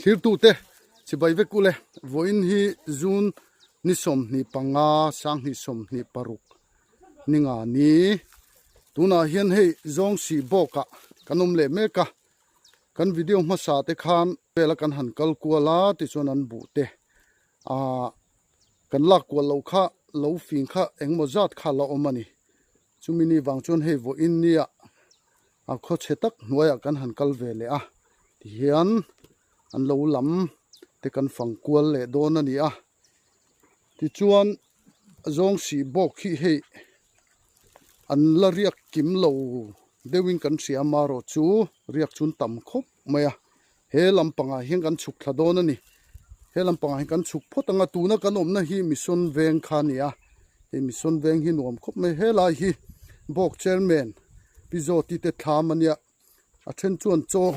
Thirtute chibai vek ule vawiin hi June ni 25 2026 ni nga ni tunah hian hei zawng sih bawkah kan awm leh mek a kan video hmasa te khan vela kan han kal kual a tichuan an buh te ah kan lak kual loh kha lo fing kha engemaw zat kha la awm a ni. Chumi ni vang chuan hei vawiin nia a khaw chhe tak hnuaiah kan han kal ve leh a tihian an lo lam te kan fang kual leh dawn a ni a tichuan zawng sih bawk hi hei an la riak kim lo deuhin kan hria amaherawh chu riak chu an tam khawp mai a he lampangah hian kan chhuk thla dawn a ni he lampangah hian kan chhuk phawt ang a tuna kan awmna hi mission veng kha a ni a hei mission veng hi nuam khawp mai helai hi bawk chairman pi zawti te thlam a nia a then chuan chaw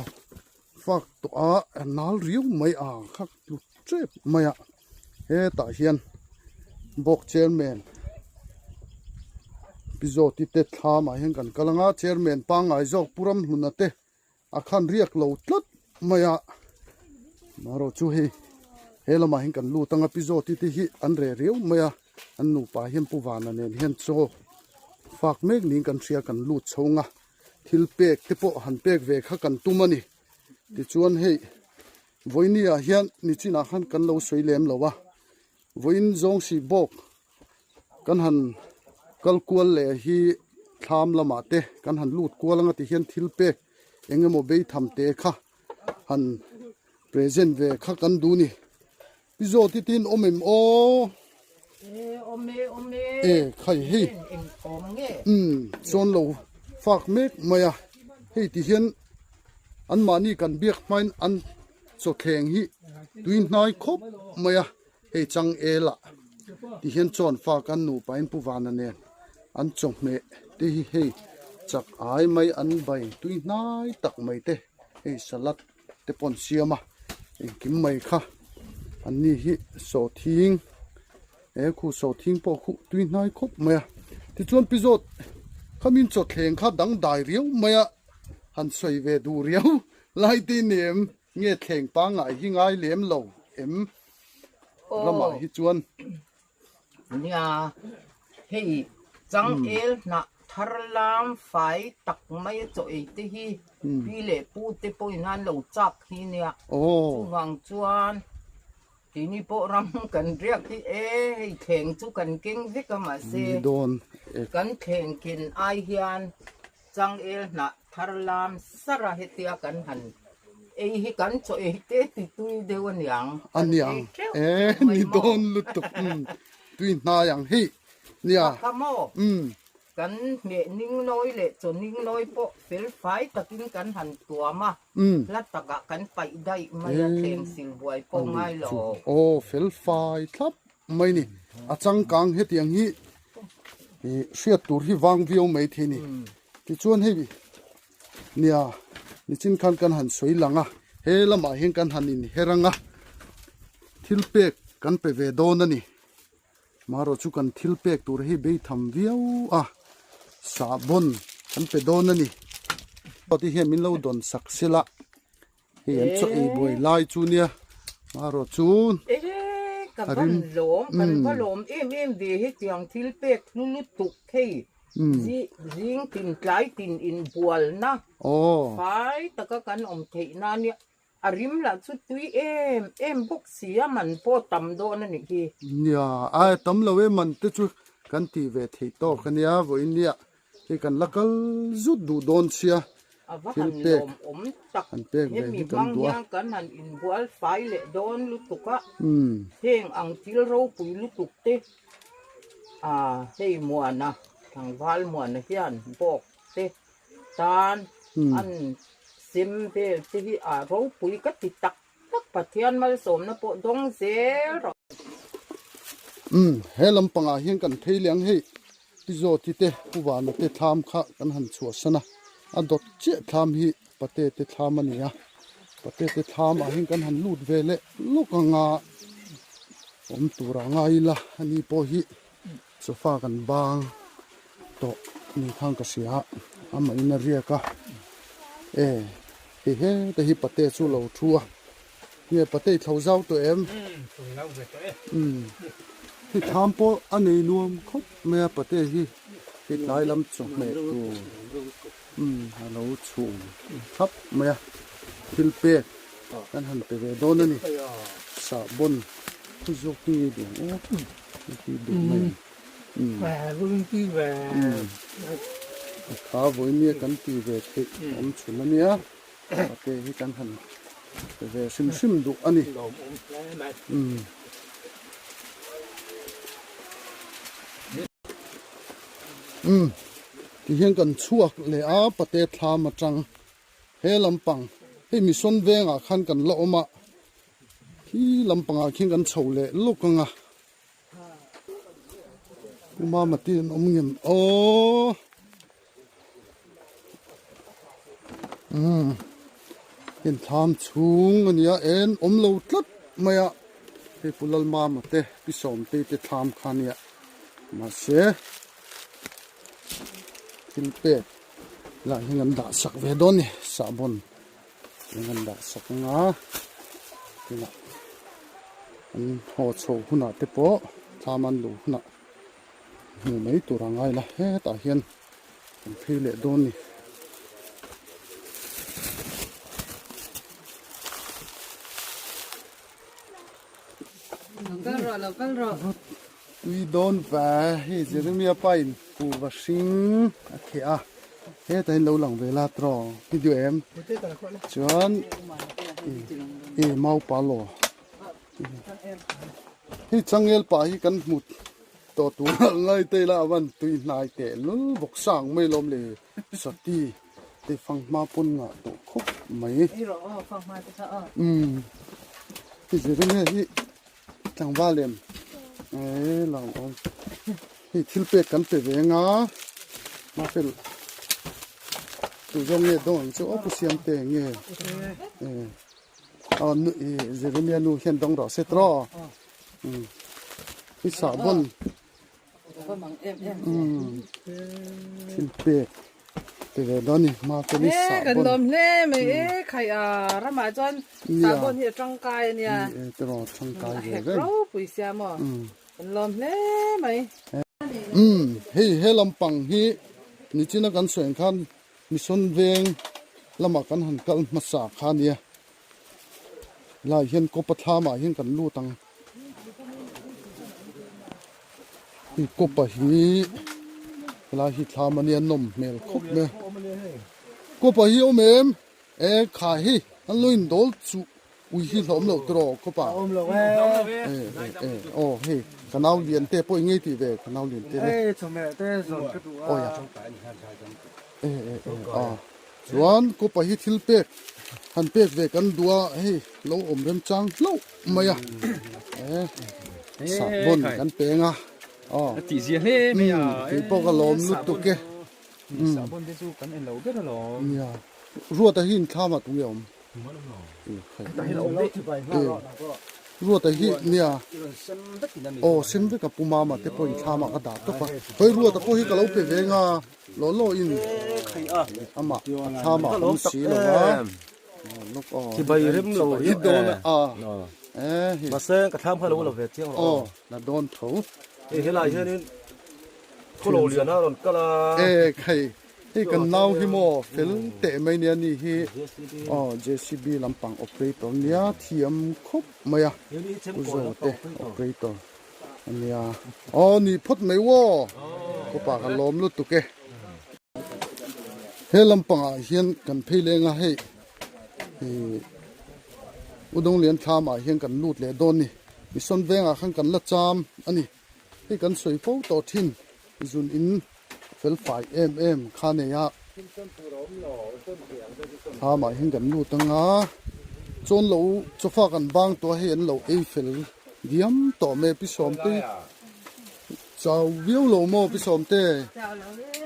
fak tawh a a nal riau mai a khak tlut tep mai a hetah hian bawk chairman pi zawti te thlam ah hian kan kal ang a chairman pangngai zawk pu ramhluna te A khan riak lo tlat mai a, marawh chu hei he lamah hian kan lut anga pi zawti te hi an reh riau mai a, an nupa hian pu vana nen hian chaw fak mek niin kan hria kan lut chhung a, thil pek te pawh han pek ve kha kan tum a ni, tichuan hei vawiini ah hian nichinah khan kan lo sawi lem lo a, vawiin zawng sih bawk. Kan han kal kual leh hi thlam lamah te kan han lut kual anga ti hian thil pek eng emaw beitham te kha han present ve kha kan duh ni. Pi Zawt hi tin awm em aw? E khai hei umm chuan lo fak mek mai a hei ti hian anmahni kan biak hmain an chawthleng hi tui hnai khawp mai a. Hei chang el ah ti hian chuan fa kan nupa in pu vana nen an chawhmeh te hi hei chak ai mai an bai tui hnai tak mai te hei salad te pawh an siam a engkim mai kha an ni hi sawhthing he khu sawhthing pawh khu tui hnai khawp mai a tichuan pi zawt khamin chawthleng kha dangdai riau mai a han sawi ve duh riau lai te nem Nge thleng pangngai hi ngai lem lo em ramah hi chuan. Nia, hei changel hnah thar lam fai tak mai a chaw ei te hi pi leh pu te pawhin an lo chak hi nia. Chuvang chuan keini pawh ram kan riak hi e hei thleng chu kan keng vek a mahse kan thleng ken ai hian Changel hnah thar lam sar a hetia kan han ei hi kan chaw ei te ti tui deuh a niang. A niang e ni dawn lutuk umm tui hnai ang hi nia. Kha maw kan hmeh ning nawi leh chaw ning nawi pawh fel fai takin kan han tuam a hla takah kan paih daih mai a thleng sil buai pawh ngai lo. Aw fel fai thlap mai ni a changkang hetiang hi ih hriat tur hi vang viau mai thei ni tichuan hei nia nichin khan kan han sawi lang a he lamah hian kan han inher ang a thil pek kan pe ve dawn a ni marawh chu kan thil pek tur hi beitham viau a sahbawn kan pe dawn a ni ti hian min lo dawn sak sela. Hei an chaw ei buai lai chu nia marawh chu Ka van lawm kan va lawm em em ve hetiang thil pek hlu lutuk hei zing tin tlai tin inbualna fai taka kan awm theih na nia a rim lah chu tui em em bawk si a man pawh tam dawn a nih hi. Nia a tam lo e man te chu kan tih ve theih tawk a nia vawiin nia Hei kan la kal zut duh dawn sia A va han lawmawm tak hemi hmang hian kan han inbual fai leh dawn lutuk a heng ang thil ropui lutuk te hei Muana tlangval Muana hian bawk te tan an sem vel te hi a ropui ka ti tak tak Pathian malsawmna pawh dawng zel rawh. Umm he lampangah hian kan phei leh ang hei Pi Zawti te Pu Vana te thlam kha kan han chhuahsan a, a dawt chiah thlam hi Pate te thlam a ni a, Pate te thlam ah hian kan han lut ve leh lawk ang a, awm tur ah ngai ila ani pawh hi sofa kan bang tawh ni khan ka hria a, amah in a riak a, e hei hete hi Pate chu lo thu a. Nge patei thlo zau tawh em? Umm hei thlam pawh a nei nuam khawp mai a patei hi hei tlai lam chawhmeh tur umm a lo chhum thlap mai a thil pek kan han pe ve dawn a ni sahbawn thu zawk nge duh ang aw hei duh mai ang umm kha vawinia kan ti ve theih awm chhun a nia. Pate hi kan han pe ve hrim hrim duh a ni. Umm tihian kan chhuak leh a pate thlam atang he lampang hei mission vengah khan kan la awm a khi lampangah khian kan chho leh lawk ang a Pu Mama te an awm ngem aw. Umm heng thlam chhung a nia en awm lo tlat mai a hei Pu Lalmama te Pi Sawmtei te thlam kha a nia mahse thil pek lah hian an dah sak ve dawn a ni sahbawn eng an dah sak ang a tunah an haw chho hunah te pawh thlam an luh hunah hmu mai tur a ngai la hetah hian kan phei leh dawn a ni. Tui dawn va hei Jeremia pa in kuhva hring a kheh a hetah hian lo lang ve la tawng video em chuan e mau pa law hei changel pah hi kan hmu tawh tur a ngai te ila a van tui hnai teh lul bawk sang mai lawm le sati te fanghma pawn ngah tawh khawp mai umm hei Jeremia hi Tlangval em eh lo awm hei thil pek kan pe ve anga mafel tu zawng nge dawng ang chu aw pu siam te nge eh aw nu eh Jeremia nu hian dawng rawh se tawh um hi sahbawn um thil pek. Ti ve dawn ni hma chu ni sahbawn. Kan lawm hle mai e khai a ramah chuan sahbawn hi a tangkai a nia. Ni e tiraw tangkai ve reng. A hek ropui sia maw. Kan lawm hle mai. Umm hei he lampang hi nichina kan sawi ang khan mission veng lamah kan han kal hmasa kha nia. Lai hian kawpa thlamah hian kan lut ang. Hei kawpa hi helai hi thlam ania nawm hmel khawp mai a kawpa hi awm em e kha hei an lo in dawl chuh ui hi hlawm loh tawh kawpa e e e aw hei ka nau lian te pawh i ngei tih ve ka nau lian te le awi a e e e a chuan kawpa hi thil pek han pek ve kan duh a hei lo awm remchang hlauh mai a e sahbawn kan peng a aw a tih zia hle mai a kei pawh ka lawm lutuk e sahbawn te chu kan en lo ber alawm nia ruata hi inthlam ah tunge awm ruata hi nia aw sem vek a pu mama te pawh inthlam ah ka dah tawp a hawi ruata pawh hi ka lo pe ve nga law law in amah a thlam ah awm si lo a. Chibai rem lo hi dawn a mahse ka thlam kha lo la ve chiang rawh aw la dawn tho hei helai hianin khawlo lian a rawn kal a e khai hei kan nau hi maw fel teh mai nia ni hi aw JCB lampang operator nia thiam khawp mai a u zo te operator ania aw ni phawt mai aw khawpa ka lawm lutuk e. He lampangah hian kan phei leng a hei ih Udonglian thlamah hian kan lut leh dawn a ni Mission vengah khan kan la cham a ni hei kan sawi fo tawh thin zun in fel fai em em kha nei a thlamah hian kan lut ang a chuan lo chawfa kan bang tawh a hei an lo ei fel diam tawh mai a pi sawmte Chau viau lo maw pi sawmte?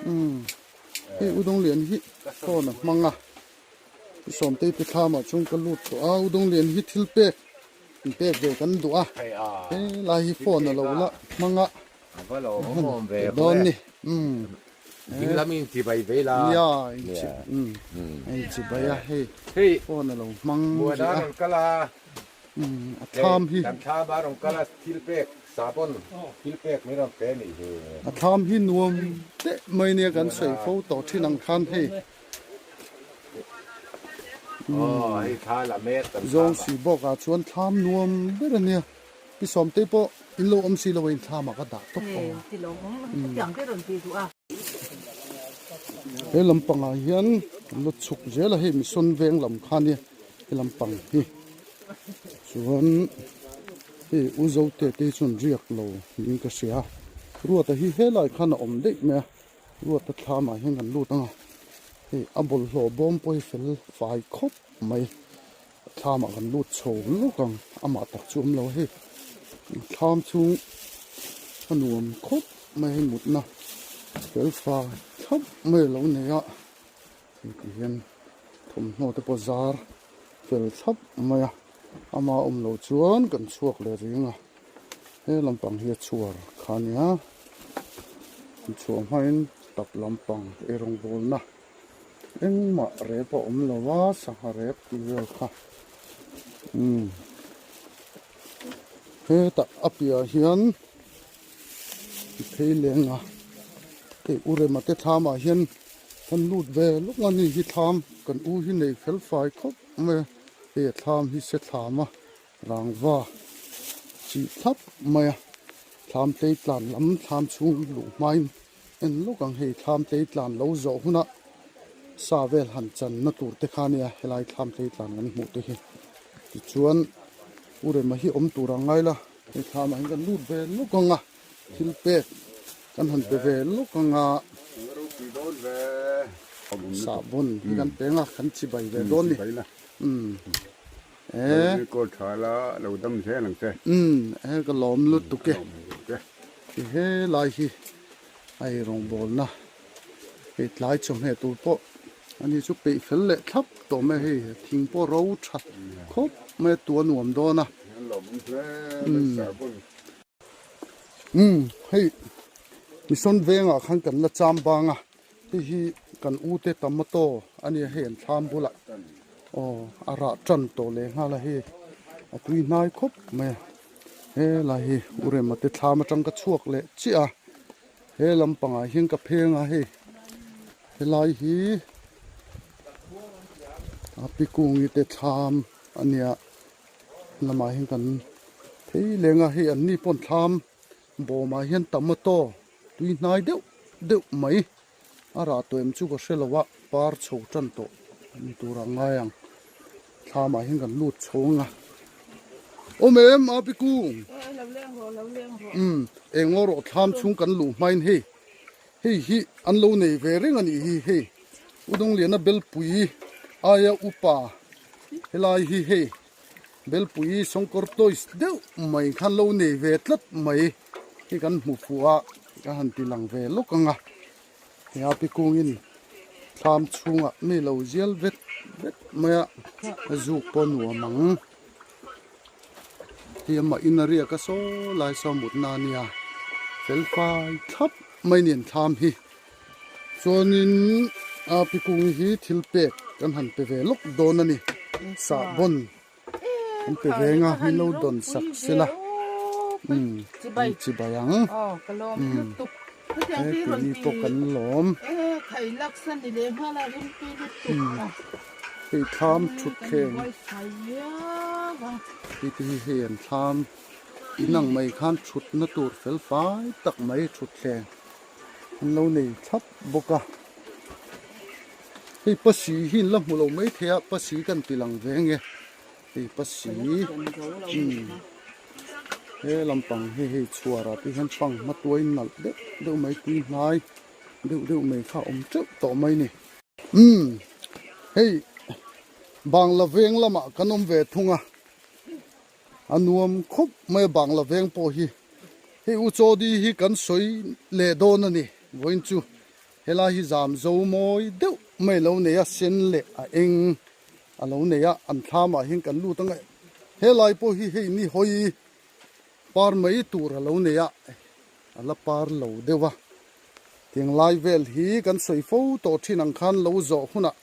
Umm hei Udonglian hi phone a hmang a pi sawmte pi thlamah chuan ka lut tawh a Udonglian hi thil pek in pek ve kan duh a helai hi phone a lo la hmang a dawn ni umm nia in chibai a hei phone a lo hmang rih a. A thlam hi. Kan thlam a rawn kal a thil pek sahbawn thil pek min rawn pe nih hi. A thlam hi nuam teh mai nia kan sawi fo tawh thin ang khan hei. Aw hei thla la mek kan thlam a. Zawng si bawk ah chuan thlam nuam ber a nia. Pi Sawmtei pawh in lo awm si lo a in thlam ah ka dah tawp awm. He lampangah hian an la chhuk zel a hei mission veng lam kha nia he lampang hi chuan hei u zote te hi chuan riak lo niin ka hria ruata hi helai khan a awm daih mai a ruata thlamah hian kan lut ang a hei a bawlhhlawh bawm pawh hi fel fai khawp mai thlamah kan lut chho lawk ang amah tak chu awm lo a hei thlam chhung a nuam khawp mai a hei mutna fel fai thlap mai a lo nei a hei ti hian thawmhnaw te pawh zar fel thlap mai a ama awm loh chuan kan chhuak leh reng a he lampang hi a chhuar kha a nia chhuah hmain tap lampang eirawng bawlna. Engmah rep a awm lo a, sangha rep tih vel kha umm hetah a piahah hian phei leng a hei u rema te thlamah hian kan lut ve lawk a ni hi thlam kan u hi nei fel fai khawp mai a hei a thlam hi se thlam a rangva chih thlap mai a thlam tlei tlan lam thlam chhung luh hmain. En lawk ang hei thlam tlei tlan lo zawh hunah sa vel han chan na tur te kha ania helai thlam tlei tlan kan hmuh te hi tichuan u rema hi awm tur ang ngai la hei thlam ah hian kan lut ve lawk ang a thil pek kan han pe ve lawk ang a sahbawn hi kan peng a kan chibai ve dawn ni umm e umm he ka lawm lutuk e. Ti helai hi a ei rawngbawlna hei tlai chawhmeh tur pawh ani chu peih fel leh thlap tawh mai a hei thing pawh ro tha khawp mai a tua nuam dawn a umm hei mission vengah khan kan la cham bang a hei hi kan u te tomato a nia hei an thlam bulah aw a rah tan tawh leh nghal a hei a tui hnai khawp mai a. Helai hi u Rema te thlam atang ka chhuak leh chiah a, he lampangah hian ka pheng a hei helai hi a pi kungi te thlam a nia lamah hian kan phei leng a hei an ni pawn thlam bawmah hian tomato tui hnai deuh deuh mai a rah tawh em chu ka hre lo a par chho tan tawh ni tur ah ngai ang thlamah hian kan lut chho ang a awm em a pi kung umm eng ngaw rawh thlam chhung kan luh hmain hei hei hi an lo nei ve reng a nih hi hei Udawngliana belpui aia upa helai hi hei belpui sawngkawr toys deuh mai khan lo nei ve tlat mai. Hi kan hmu fuh a ka han ti lang ve lawk ang a he a pi kungin thlam chhungah mi lo zial vet vet mai a a zuk pawh nuam ang hei amah in a riak a saw lai saw mutna a nia fel fai thlap mai nen thlam hi chuanin a pi kung hi thil pek kan han pe ve lawk dawn a ni sahbawn. An pe veng a min lo dawn sak sela umm an chibai ang umm he keini pawh kan lawm umm hei thlam thutthleng hei te hi hei an thlam in ang mai khan thutna tur fel fai tak mai thutthleng an lo nei thlap bawk a. Hei pasi hi in la hmu lo mai thei a pasi kan ti lang ve nge hei pasi umm he lampang hi hei chhuar ah te hian pang hma tuai nalh deuh deuh mai tui hnai deuh deuh mai kha a awm teuh tawh mai ni umm hei bangla veng lamah kan awm ve thung a a nuam khawp mai a bangla veng pawh hi hei u chawdi hi kan sawi leh dawn a ni vawiin chu. Helai hi zam zo mawi deuh mai lo nei a, sen leh a eng a lo nei a, an thlamah hian kan lut ang e. Helai pawh hi hei ni hawi par mai tur a lo nei a, a la par lo deuh a. Tiang lai vel hi kan sawi fo tawh thin ang khan lo zawh hunah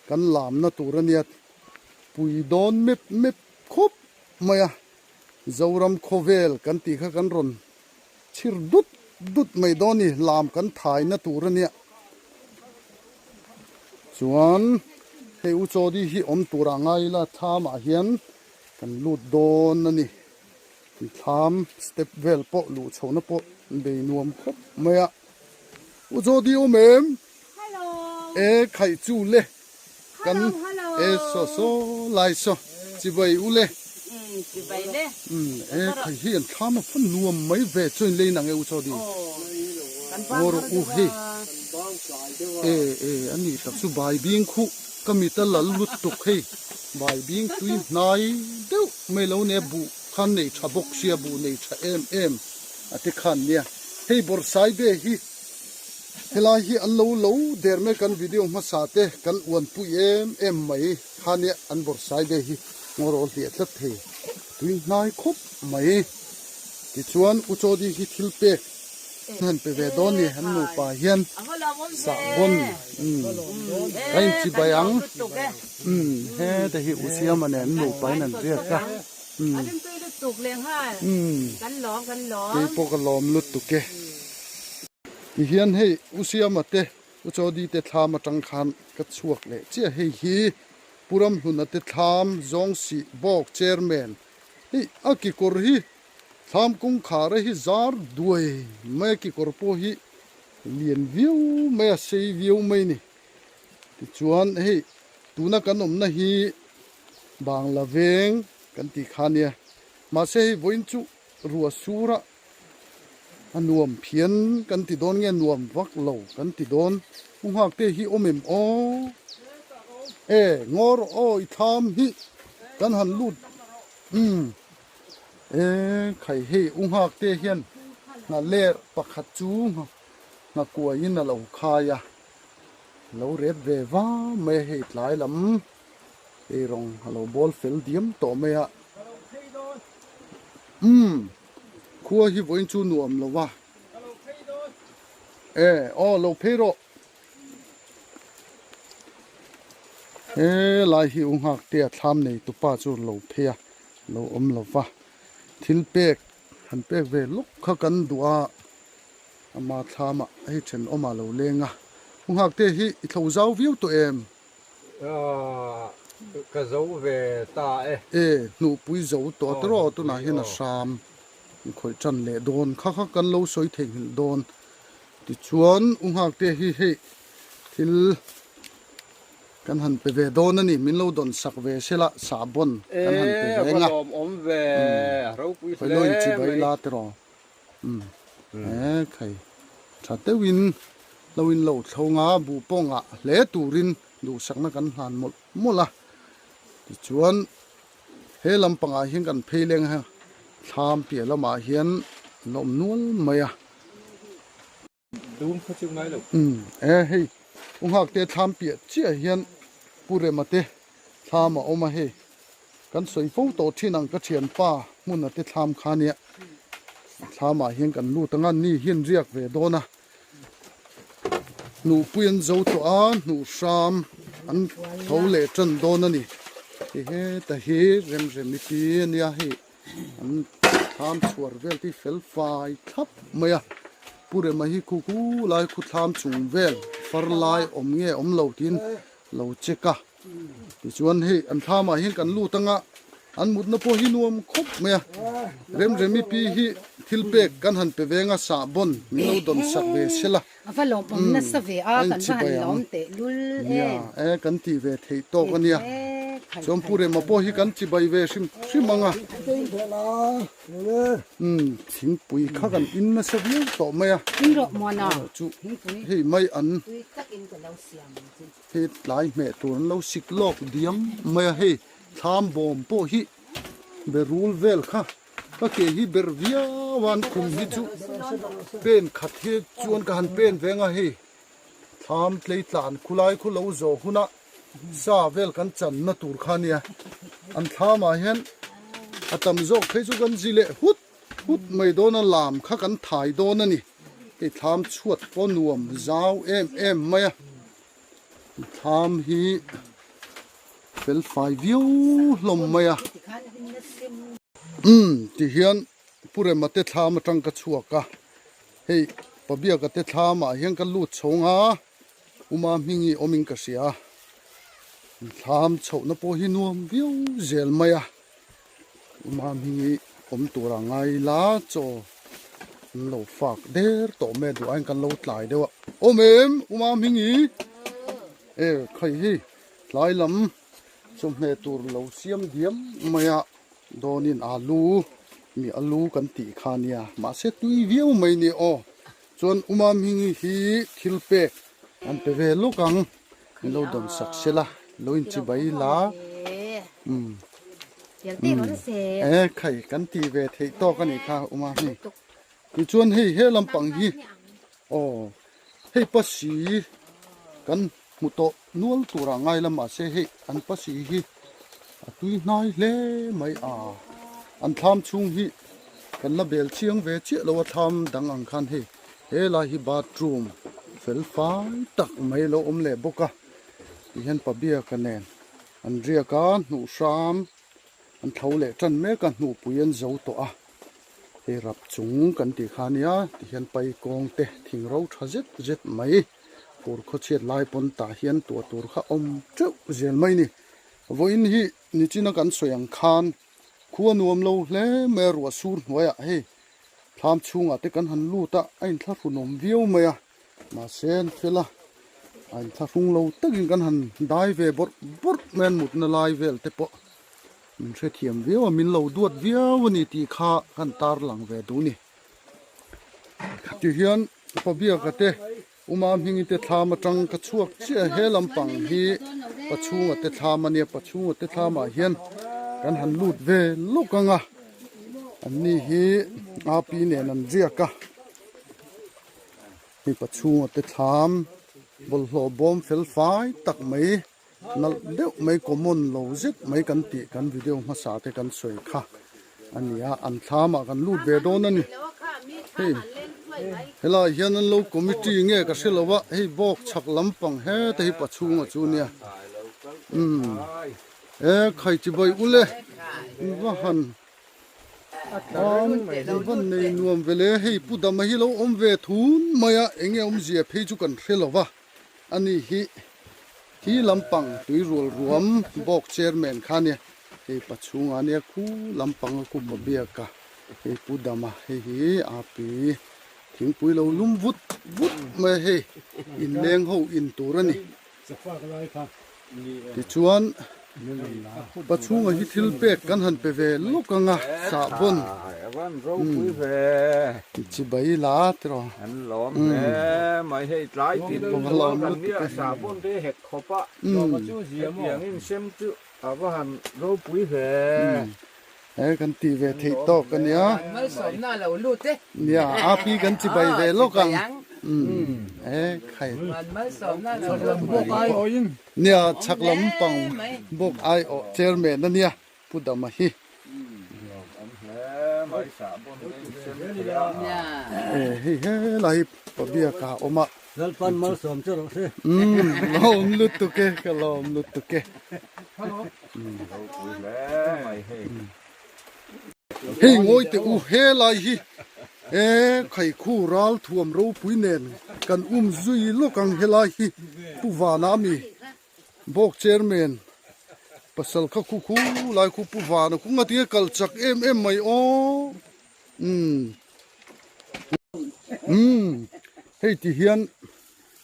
kan lamna tur a nia, pui dawn mep mep khawp. mai a, Zoram khawvel kan tih kha kan rawn chhir dut dut mai dawn a ni, lam kan thaina tur a nia. Chuan hei U Chawdi hi awm turah ngai ila thlamah hian kan lut dawn a ni. Thlam step vel pawh luh chhohna pawh bei nuam khawp mai a. U Chawdi awm em? E khaih chu le. Kan e saw saw lai saw chibai u le. Chibai le. E khai hi an thlam a fan nuam mai ve chuan lei nang e u chaw ding. Ngawr u hi. E e ani tak chu bai bing khu ka mit a lal lut tuk hei. Bai bing tui hnai deuh mai lo nia buh khan nei tha bawk sia buh nei tha em em a ti khan nia. Hei bawrhsai ve hi. Helai hi an lo lo der mek an video hmasa te kan uan pui em em mai khania an bawrhsai ve hi ngaw rawl hliah tlat thei tui hnai khawp mai. Tichuan U Chawdi hi thil pek han pe ve dawn ni an nupa hian sahbawn umm ka inchi bai ang umm heta hi U Siama nen an nupa in an riak a umm umm keipawh ka lawm lutuk e. Tihian hei U Siama te U Chawdi te thlam atang khan ka chhuak leh chiah hei hi Pu Ramhluna te thlam zawng sih bawk chairman hei a kekawr hi thlam kawngkhar a hi zar duai mai a kekawr pawh hi lian viau mai a sei viau mai a ni tichuan hei tuna kan awmna hi Bangla veng kan tih kha ania mahse hei vawiin chu ruah sura A nuam phian kan ti dawn nge nuam vak lo kan ti dawn. U nghak te hi awm em aw? E ngaw rawh aw i thlam hi kan han lut umm e khai hei u nghak te hian ngha ler pakhat chu ngha kuaiin a lo khai a lo rep ve va mai a hei tlai lam ei rawng a lo bawl fel diam tawh mai a umm. Khua hi vawiin chu nuam lo va. E, aw lo phei rawh. He lai hi u nghak te a thlam nei tupa chu lo phei a, lo awm lo va. Thil pek han pek ve lawk kha kan duh a, ama thlamah hei thenawmah lo leng a. U nghak te hi i thlo zau viau tawh em? Ka zo ve ta e. E, hnuhpui zo tawh te rawh tunah hian a hram khawih tan leh dawn kha kha kan lo sawi theihnghilh dawn. Tichuan u nghakte hi hei thil kan han pe ve dawn a ni, min lo dawn sak ve sela sahbawn kan han pe ve eng a. E, a va lawmawm ve, a ropui hle mai. Khawi lo inchibai la te rawh. Umm he khai tha deuhin lo in lo thlo nga buh pawh ngah hle turin duhsakna kan hlan mawlh mawlh a tichuan he lampangah hian kan phei leng a thlam piah lamah hian an awm nual mai a. Dum kha chu ngai lo. Umm e hei u nghak te thlam piah chiah hian Pu Rema te thlam a awm a hei kan sawi fo tawh thin ang ka thianpa hmuna te thlam kha nia thlam ah hian kan lut anga ni hian riak ve dawn a hnuhpui an zo tawh a hnuh hram an tho leh tan dawn a ni hei heta hi remremi pi ania hei. An thlam chhuar vel te hi fel fai thlap mai a, Pu Rema hi khu khu lai khu thlam chung vel far lai awm nge awm lo tiin lo check a, tichuan hei an thlamah hian kan lut anga an mutna pawh hi nuam khawp mai a, Remremi pi hi thil pek kan han pe veng a sahbawn min lo dawn sak ve sela. A va lawmawm nasa ve a, kan va han lawm teh lul em. Nia, e kan tih ve theih tawk a nia. Chuan Pu Rema pawh hi kan chibai ve hrim hrim ang a. Umm, thingpui kha kan in nasa viau tawh mai a. In rawh muana, chu hei mai an hei tlai hmeh tur an lo sik lawk diam mai a, hei thlam bawm pawh hi berul vel kha. Ka ke hi ber viau a an khum hi chu pen khat hi chuan ka han pen veng a hei thlam tlei tlan khulai khu lo zawh hunah sa vel kan channa tur kha ania an thlamah hian a tam zawk phei chu kan zi leh hut hut mai dawn a lam kha kan thai dawn a ni hei thlam chhuat pawh nuam zau em em mai a thlam hi fel fai viau hlawm mai a. Umm ti hian Pu Rema te thlam atang ka chhuak a, hei Pabiaka te thlamah hian ka lut chho nga Uma hmingi awmin ka hria a, thlam chhohna pawh hi nuam viau zel mai a, Uma hmingi awm tura ngai la chaw an lo fak der tawh mai a duh aiin kan lo tlai deuh a, awm em Uma hmingi? E khai hei tlai lam chawhmeh tur lo siam diam mai a. Dawnin alu mi alu kan tih kha nia mahse tui viau mai ni aw chuan Umam Hmingi hi thil pek an pe ve lawk ang min lo dawn sak sela lo inchi bai la umm e khai kan tih ve theih tawk a nih kha Umam Hming tichuan hei he lampang hi aw hei pasi kan Hmu tawh nual turah ngai la mahse hei an pasi hi a tui hnai hle mai a, an thlam chhung hi kan la bel chiang ve chiah lo a thlam dang ang khan hei helai hi bathroom fel fai tak mai lo awm leh bawk a tihian pabiaka nen an riak a hnuh hram an tho leh tan mek a hnuhpui an zo tawh a hei rap chung kan tih kha ania tihian paikawng te thing ro tha zet zet mai. Fur khawchhiat lai pawn tah hian tuah tur kha awm teuh zel mai ni. Vawiin hi nichina kan sawi ang khan khua nuam lo hle mai a ruah sur hnuaiah hei thlam chhungah te kan han lut a, a inthlahrunawm viau mai a, mahse an fel a, a inthlahrung lo takin kan han dai ve bawrh bawrh mai an mutna lai vel te pawh min hrethiam viau a, min lo duat viau a ni tih kha kan tarlang ve duh ni. Tihian Pabiaka te Uma hmingi te thlam atang ka chhuak chiah a, he lampang hi Pachhunga te thlam a nia, Pachhunga te thlamah hian kan han lut ve lawk ang a, anni hi Api nen an riak a, hei Pachhunga te thlam bawlhhlawh bawm fel fai tak mai nalh deuh mai common lo zet mai kan tih kan video hmasa te kan sawi kha a ni a an thlamah kan lut ve dawn a ni hei helai hian an lo committee nge ka hre lo a hei bawk chhak lampang heta hi pachhunga chu nia umm e khai chibai ule va han van nei nuam vele hei pu dama hi lo awm ve thun mai a enge awmzia phei chu kan hre lo va. Ani hi khi lampang tui rual ruam bawk chairman kha ania hei pachhunga ania khu lampang a kupa biak a hei pu dama hei hi a pi thingpui lo lum vut vut mai a hei inleng ho in tur a ni tichuan Pachhunga hi thil pek kan han pe ve lawk ang a sahbawn chibai la tiraw an lawm hle mai hei tlai tin chuan kan nia sahbawn te hek khawp a hetiang in sem chu a va han ropui hle. He kan tih ve theih tawk a nia. Malsawmna a lo lut e. Nia, api kan chibai ve lawk ang. E khai. Malsawmna a lo lut. Bawk ai awh in. Nia, chhak lam pang bawk ai awh chairman a nia, Pu Dama hi. E hei helai hi Pabiaka a awm a. Lalpan malsawm che rawh se. Umm, lawm lutuk e, ka lawm lutuk e. Hei ngawi teh u helai hi e khaikhu ral thuam ropui nen kan um zui lawk ang helai hi Pu Vana ami bawk chairman pasal kha khu khu lai khu Pu Vana khu ngatinge kal chak em em mai aw umm umm hei ti hian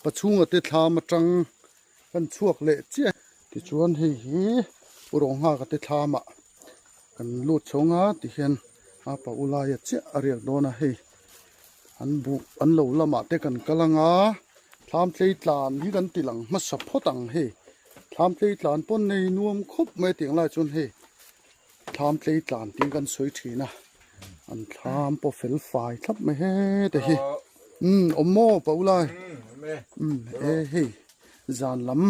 pachhunga te thlam atang Kan chhuak leh chiah tichuan hei hi u Ronghaka te thlamah kan lut chhawng a tihian a pa u laia chiah a riak dawn a hei an buh an lo lamah te kan kal ang a thlam tlei tlan hi kan ti lang hmasa phawt ang hei thlam tlei tlan pawn nei nuam khawp mai tiang lai chuan hei thlam tlei tlan tiin kan sawi thin a an thlam pawh fel fai thlap mai heta hi umm awm maw pa u lai umm e hei zan lam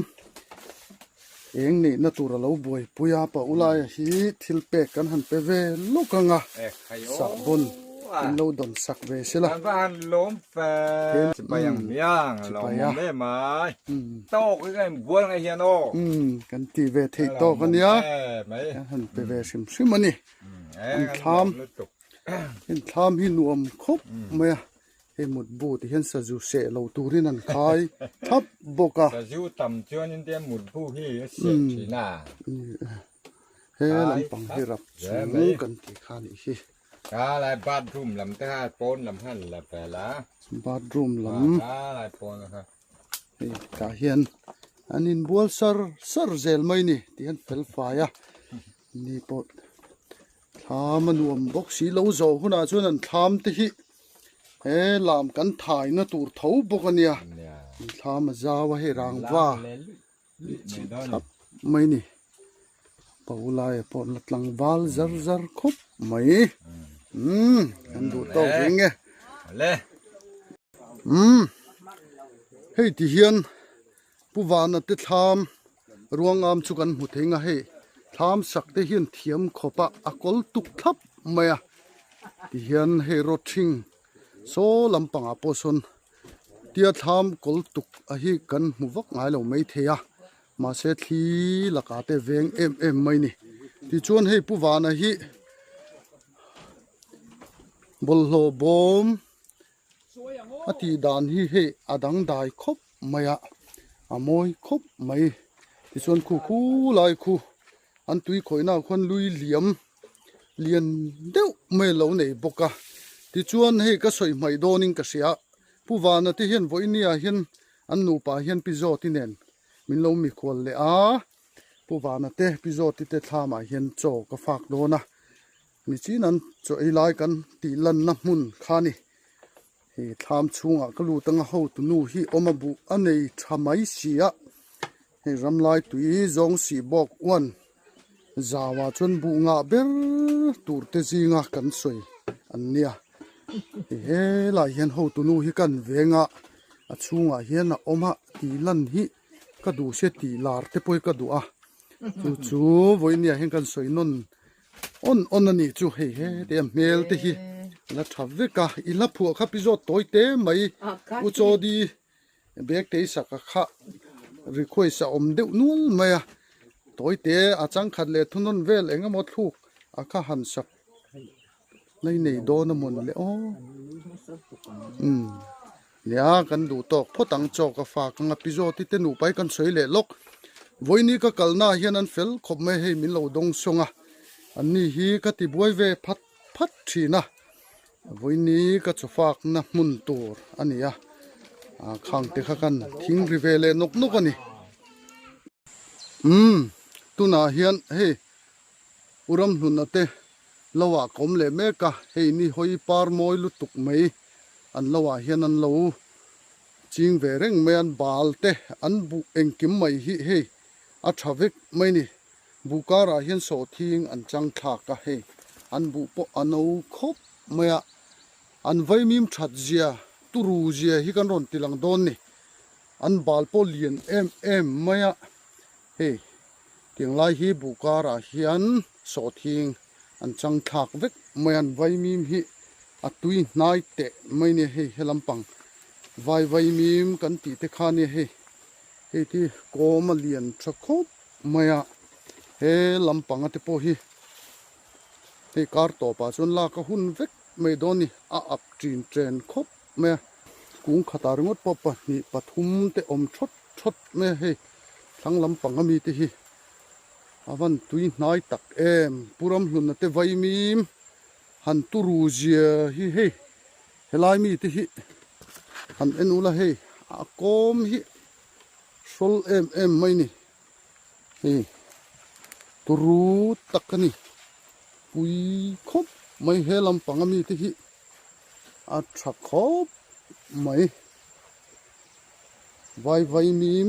eng neihna tur a lo buaipui a pa u laia hi thil pek kan han pe ve lawk ang a sahbawn in lo dawn sak ve se la umm kan tih ve theih tawk a nia kan han pe ve hrim hrim a ni. An thlam in thlam hi nuam khawp mai a hei mutbu ti hian sazu seh lo turin an khai thlap bawk a. Sazu tam chuanin te mutbu hi a seh thin a. He lampang hi rap chung kan tih kha a nih hi. Ka lai bathroom lam te kha pawn lam kha an la fel a. Bathroom lam. Ka lai pawn kha. Hei tah hian an inbual sar sar zel mai ni tih an fel fai a ni pawh thlam a nuam bawk si lo zawh hunah chuan an thlam te hi he lam kan thai na tur tho bawk a nia an thlam a zau a hei rangva chi thlap mai ni pa ulaia pawh la tlangval zar zar khawp mai umm kan duh tawk reng e umm hei ti hian pu vana te thlam ruangam chu kan hmu thei ang a hei thlam sak te hian thiam khawp a a kawl tuk thlap mai a ti hian hei rawthing saw lampangah pawh sawn Tia thlam kawl tuk a hi kan hmu vak ngai lo mai thei a, mahse thli lakah te veng em em mai ni. Tichuan hei Pu Vana hi bawlhhlawh bawm a tih dan hi hei a dangdai khawp mai a, a mawi khawp mai. Tichuan khu khu lai khu an tui khawihna ah khuan lui liam lian deuh mai a lo nei bawk a tichuan hei ka sawi hmaih dawnin ka hria Pu Vana te hian vawinia hian an nupa hian Pi Zawti nen min lo mikhual leh a Pu Vana te Pi Zawti te thlamah hian chaw ka fak dawn a nichin an chaw ei lai kan tih lanna hmun kha a ni hei thlam chhungah ka lut anga hotu nu hi awm a buh a nei tha mai si a hei ramlai tui zawng sih bawk uan Zauah chuan buh ngah ber tur te zinga kan sawi an nia. Helaiah hian hotu nu hi kan veng a, a chhungah hian a awm a tih lan hi ka duh sia tih lar te pawh hi ka duh a. Chu chu vawinia hian kan sawi nawn awn awn a nih chu hei hete a hmel te hi la tha vek a, i hla phuah kha pi zawt tawi te mai u Chawdi Bag te hi sak a kha request a awm deuh nual mai a tawi te a changkhat leh thunawn vel eng emaw thluk a kha han sak nai nei dawn a mawn le aw umm nia kan duh tawk phawt ang chaw ka fak anga pi zawt i te nupa hi kan sawi leh lawk vawiini ka kalna ah hian an fel khawp mai hei min lo dawng sawng a an ni hi ka ti buai ve phat phat thin a. Vawiini ka chawfakna hmun tur a ni a, khang te kha kan thing ri ve leh nawk nawk a ni. Umm tunah hian hei u Ramhluna te lo ah ka awm leh mek a, hei ni hawi par mawi lutuk mai an lo ah hian an lo ching ve reng mai a, an bal te an buh engkim mai hi hei a tha vek mai ni. Buh karah hian sawhthing an chang thlak a, hei an buh pawh a no khawp mai a, an vaimim that zia turu zia hi kan rawn ti lang dawn ni, an bal pawh lian em em mai a, hei tiang lai hi buh karah hian sawhthing an chang thlak vek mai a, an vaimim hi a tui hnai teh mai nia hei helampang vai vaimim kan tih te kha nia hei hei ti kawm a lian tha khawp. Mai a, he lampanga te pawh hi hei kar tawpah chuan lak a hun vek mai dawn a ni, a up ṭin ṭen khawp mai a, kung khatah ringawt pawh pahnih pathum te awm thawt thawt mai a hei thlang lampang ami te hi a van tui hnai tak em, Pu Ramhluna te vaimim han turu zia hi hei helai mi te hi han en ula hei a kawm hi hrawl em em mai ni. Hei turu tak a ni pui khawp mai he lampang ami te hi a tha khawp mai vai vai mim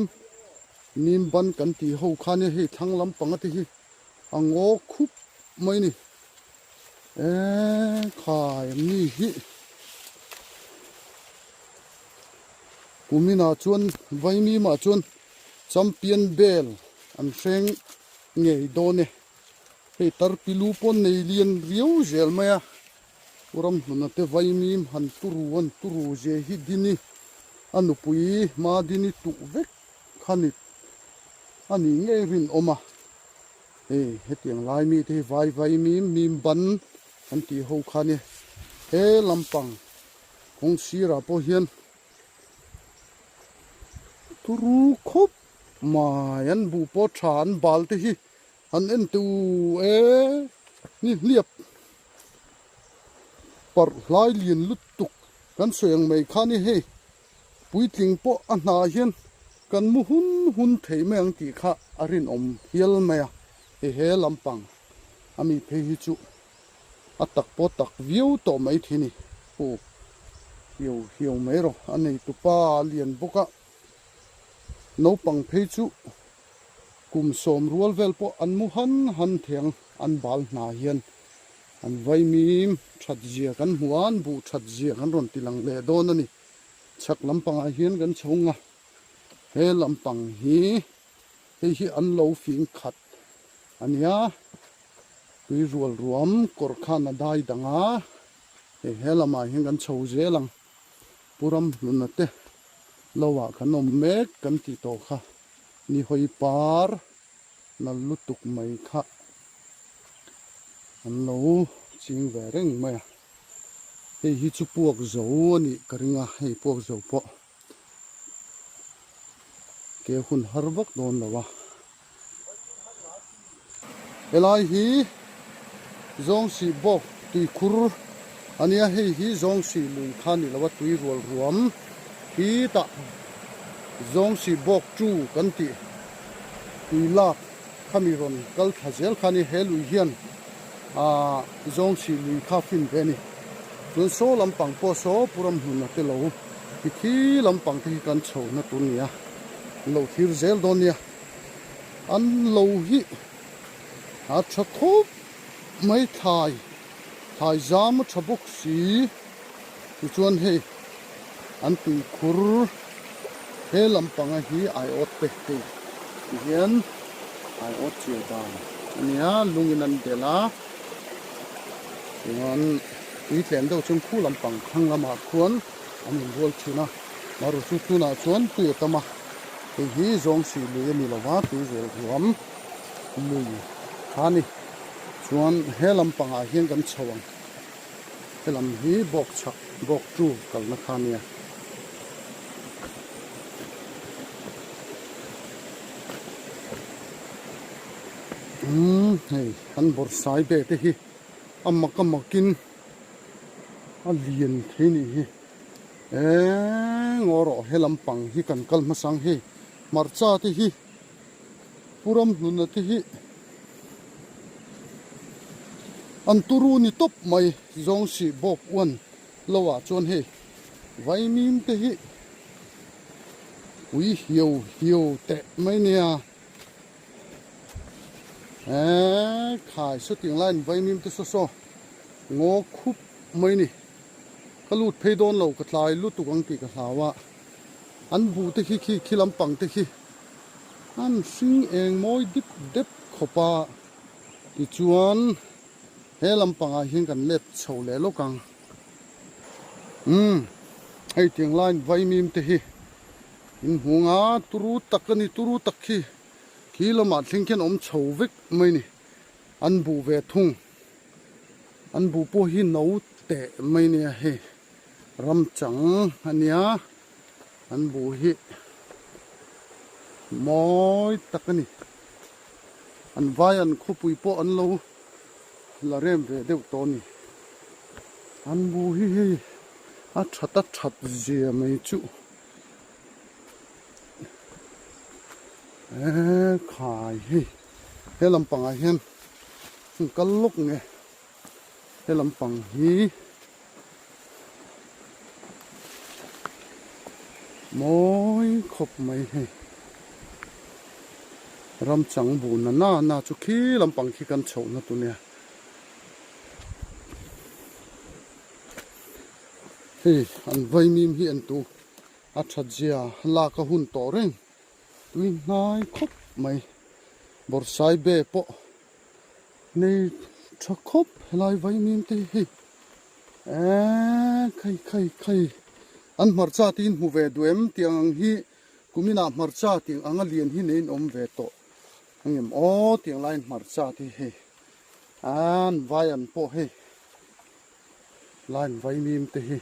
mim ban kan tih ho kha nia hei thlang lampang te hi a ngaw khup mai a ni eee khai mi hi kuminah chuan vai mimah chuan. Champion bel an hreng ngei dawn e. Hei tarpilu pawh nei lian riau zel mai a, u Ramhluna te vaimim han turu an turu ze hi Dini a nupui hma Dini tuh vek kha ni a nih ngei rinawm a. Hei hetiang lai mi te hi vai vai mim mim ban an tih ho kha nia he lampang kawng sirah pawh hian turu khawp mai an buh pawh tha an bal te hi an en tu e ni hliap parh hlai lian lutuk kan sawi ang mai kha nia hei. Puitling pawh a hnah hian kan mu hun hun thei mai ang tih kha a rinawm hial mai a, hei he lampang a mi phei hi chu a tak pawh tak viau tawh mai thei ni. Aw hiau hiau mai rawh a nei tupa a lian bawk a, naupang phei chu kum sawm rual vel pawh an mu han han thei ang an bal hna hian an vaimim that zia kan hmu a, an buh that zia kan rawn ti lang leh dawn a ni. Chhak lampangah hian kan chhung a, he lampang hi hei hi an lo fing khat a nia, tui rual ruam kawr khan a dai dang a, hei he lamah hian kan chho zel ang, Pu Ramhluna te lo ah kan awm mek kan tih tawh kha, ni hawi par nal lutuk mai kha an lo ching ve reng mai a. Hei hi chu puak zo a nih ka ring a, hei puak zo pawh ke hun har vak dawn lo a. Helai hi Zawngsih bawk tuikhur a nia, hei hi Zawngsih lui kha a ni lo a, tui rual ruam hi tah Zawngsih bawk chu kan tih tui lak khami rawn kal thla zel kha a ni, he lui hian Aaa zawng chhih lui kha fin ve a ni. Chuan saw lampang pawh saw pu ramhlun a te lo ti khi lampang te hi kan chho na tur nia. An lo thlir zel dawn nia. An lo hi a tha khawp mai thlai thlai zam a tha bawk si. Tichuan hei an tuikhur he lampanga hi aiawt te hei tihian aiawt chiah dan a nia lungin an delh a chuan tui tlem deuh chuan khu lampang thlang lamah khuan an inrual thin a maru chu tunah chuan tui a tam a hei hi zawng sih lui a ni lova tui rual ruam lui kha a ni chuan he lampangah hian kan chho ang. Helam hi bawk chhak bawk tu kalna kha ania. Umm hei an bawrhsai ve te hi a mak a makin a lian thei nih hi eng aw rawh helam pang hi kan kal hmasa ang hei hmarcha te hi Pu Ramhluna te hi an turu ni tawp mai zawng sih bawk uan lo ah chuan hei vaimim te hi ui hiau hiau teh mai nia eee khai sawtiang laiin vaimim te saw saw ngaw khup mai ni ka lut phei dawn lo ka tlai lutuk ang tih ka hlau a an buh te khi khi khi lampang te khi. An hring eng mawi dip dep khawp a, tichuan he lampangah hian kan let chho leh lawk ang. Umm hei tiang laiin vaimim te hi in hmu ang a, turu tak a ni, turu tak khi khi lamah thleng khian awm chho vek mai a ni, an buh ve thung, an buh pawh hi no teh mai a nia hei ram chang a nia. An buh hi mawi tak a ni. An vai an khawpui pawh an lo la rem ve deuh tawh a ni. An buh hi hei a that a that zia mai chu eee khai hei he lampangah hian kal lawk nge he lampang hi. Mawi khawp mai hei ram chang bu na na na chu khi lampang khi kan chhoh na tur nia hei an vaimim hi en tu a that zia lak a hun tawh reng tui hnai khawp mai bawrhsai be pawh Nei tha khawp helai vaimim te hi eee khai khai khai an hmarcha te in hmu ve duh em tiang ang hi kuminah hmarcha tiang anga lian hi nei in awm ve tawh. Engem aw tiang laiin hmarcha te hi hei an vai an pawh hei line vaimim te hi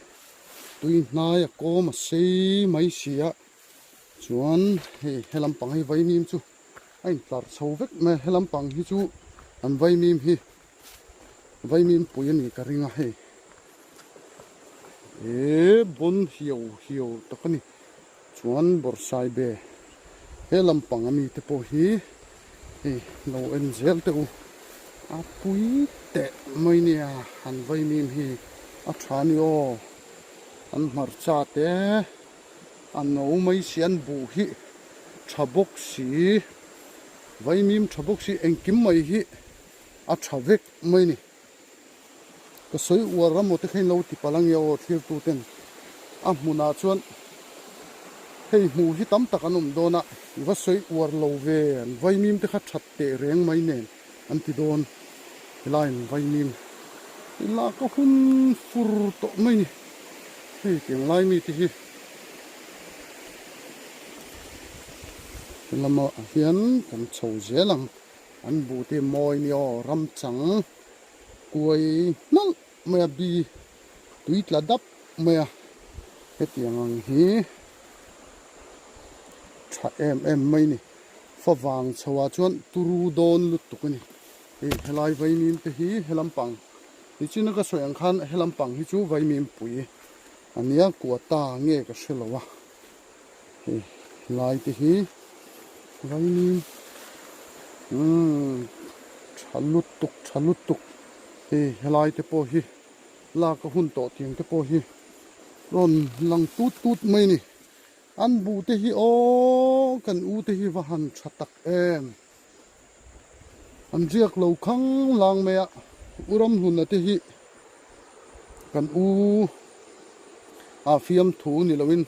tui hnai a kawm a sei mai si a chuan hei he lampang hi vaimim chu a intlar chho vek mai a he lampang hi chu an vaimim hi vaimim pui a nih ka ring a hei he bawn hiau hiau tak a ni. Chuan bawrhsai be he lampang ami te pawh hi hei lo en zel teh u a pui teh mai nia han vaimim hi a tha ni aw an hmarcha te a no mai si an buh hi tha bawk si vaimim tha bawk si engkim mai hi a tha vek mai ni. Ka sawi uar ram aw te kha in lo ti palh ange aw thlir tu ten a hmunah chuan hei hmuh hi tam tak an awm dawn a i va sawi uar lo ve an vaimim te kha that teh reng mai nen an ti dawn helai an vaimim ila ka hun fur tawh mai ni hei tiang lai mi te hi helamah hian kan chho zel ang. An buh te mawi ni aw ram chang kuai hnalh mai a bi tui tla dap mai a hetiang ang hi tha em em mai ni favang chho ah chuan turu dawn lutuk a ni hei helai vaimim te hi helam pang nichina ka sawi ang khan helam pang hi chu vaimim pui a nia kua ta nge ka hrelo a. Hei lai te hi vaimim umm tha lutuk tha lutuk hei helai te pawh hi lak a hun tawh tiang te pawh hi rawn lang tut tut mai a ni an buh te hi aww kan u te hi va han tha tak em an riak lo khang lang mai a u ramhluna te hi kan u a fiamthu ni loin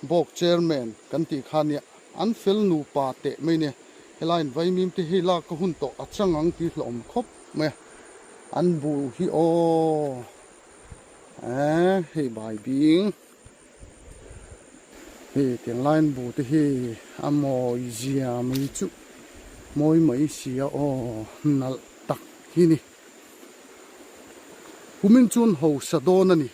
bawk chairman kan tih kha nia an fel nupa teh mai nia helai in vaimim te hi lak a hun tawh a chang ang tih hlawm khawp mai a an buh hi aw eh hei bai bing. Hei tiang laiin bu te hi a mawi zia mai chu mawi mai si a aw nalh tak hi ni kumin chuan hausa dawn a ni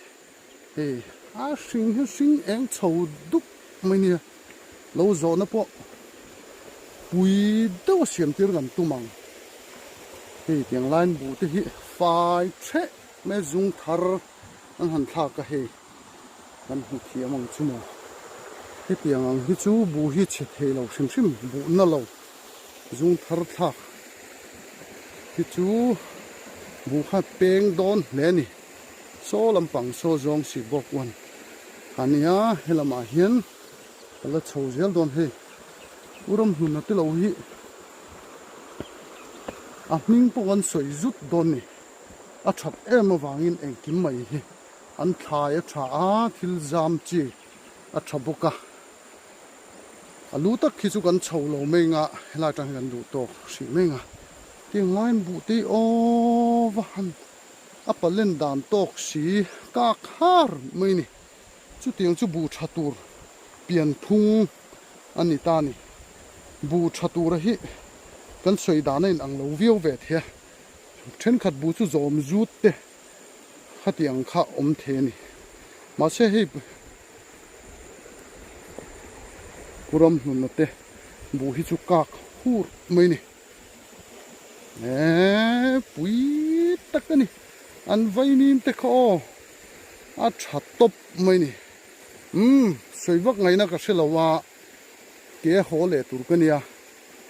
hei a hring hi hring eng chho dup mai nia lo zawhna pawh pui deuh a siam tir kan tum ang hei tiang laiin bu te hi fai theh mai zung thar an han thlak a hei. Kan hmu thiam ang chu maw? Hetiang ang hi chu buh hi chhe thei lo hrim hrim, buh na lo zung thar thlak hi chu buh kha peng dawn hle a ni. Saw lampang saw zawng si bawk uan a nia, helamah hian ka la chho zel dawn hei. U Ramhluna te lo hi a hming pawh kan sawi zut dawn ni, a that em avangin engkim mai hi. An thlai a tha a, thil zam chi a tha bawk a. A lu tak khi chu kan chho lo mai anga helai atang hian kan duh tawk hrih mai anga. Tiang laiin buh te hi aw va han a palen dan tawk si kak har mai ni. Chutiang chu buh tha tur pian phung a ni ta ni. Buh tha tura hi kan sawi dan a inang lo viau ve thei a. Thenkhat buh chu zawm zut te. Khatiang kha awm thei a ni. Mahse hei Pu Ramhluna te buh hi chu kak hur mai a ni. Eee pui tak a ni. An vaimim te kha aw a tha tawp mai a ni. Umm sawi vak ngaihna ka hre lo a, ke haw leh tur ka nia.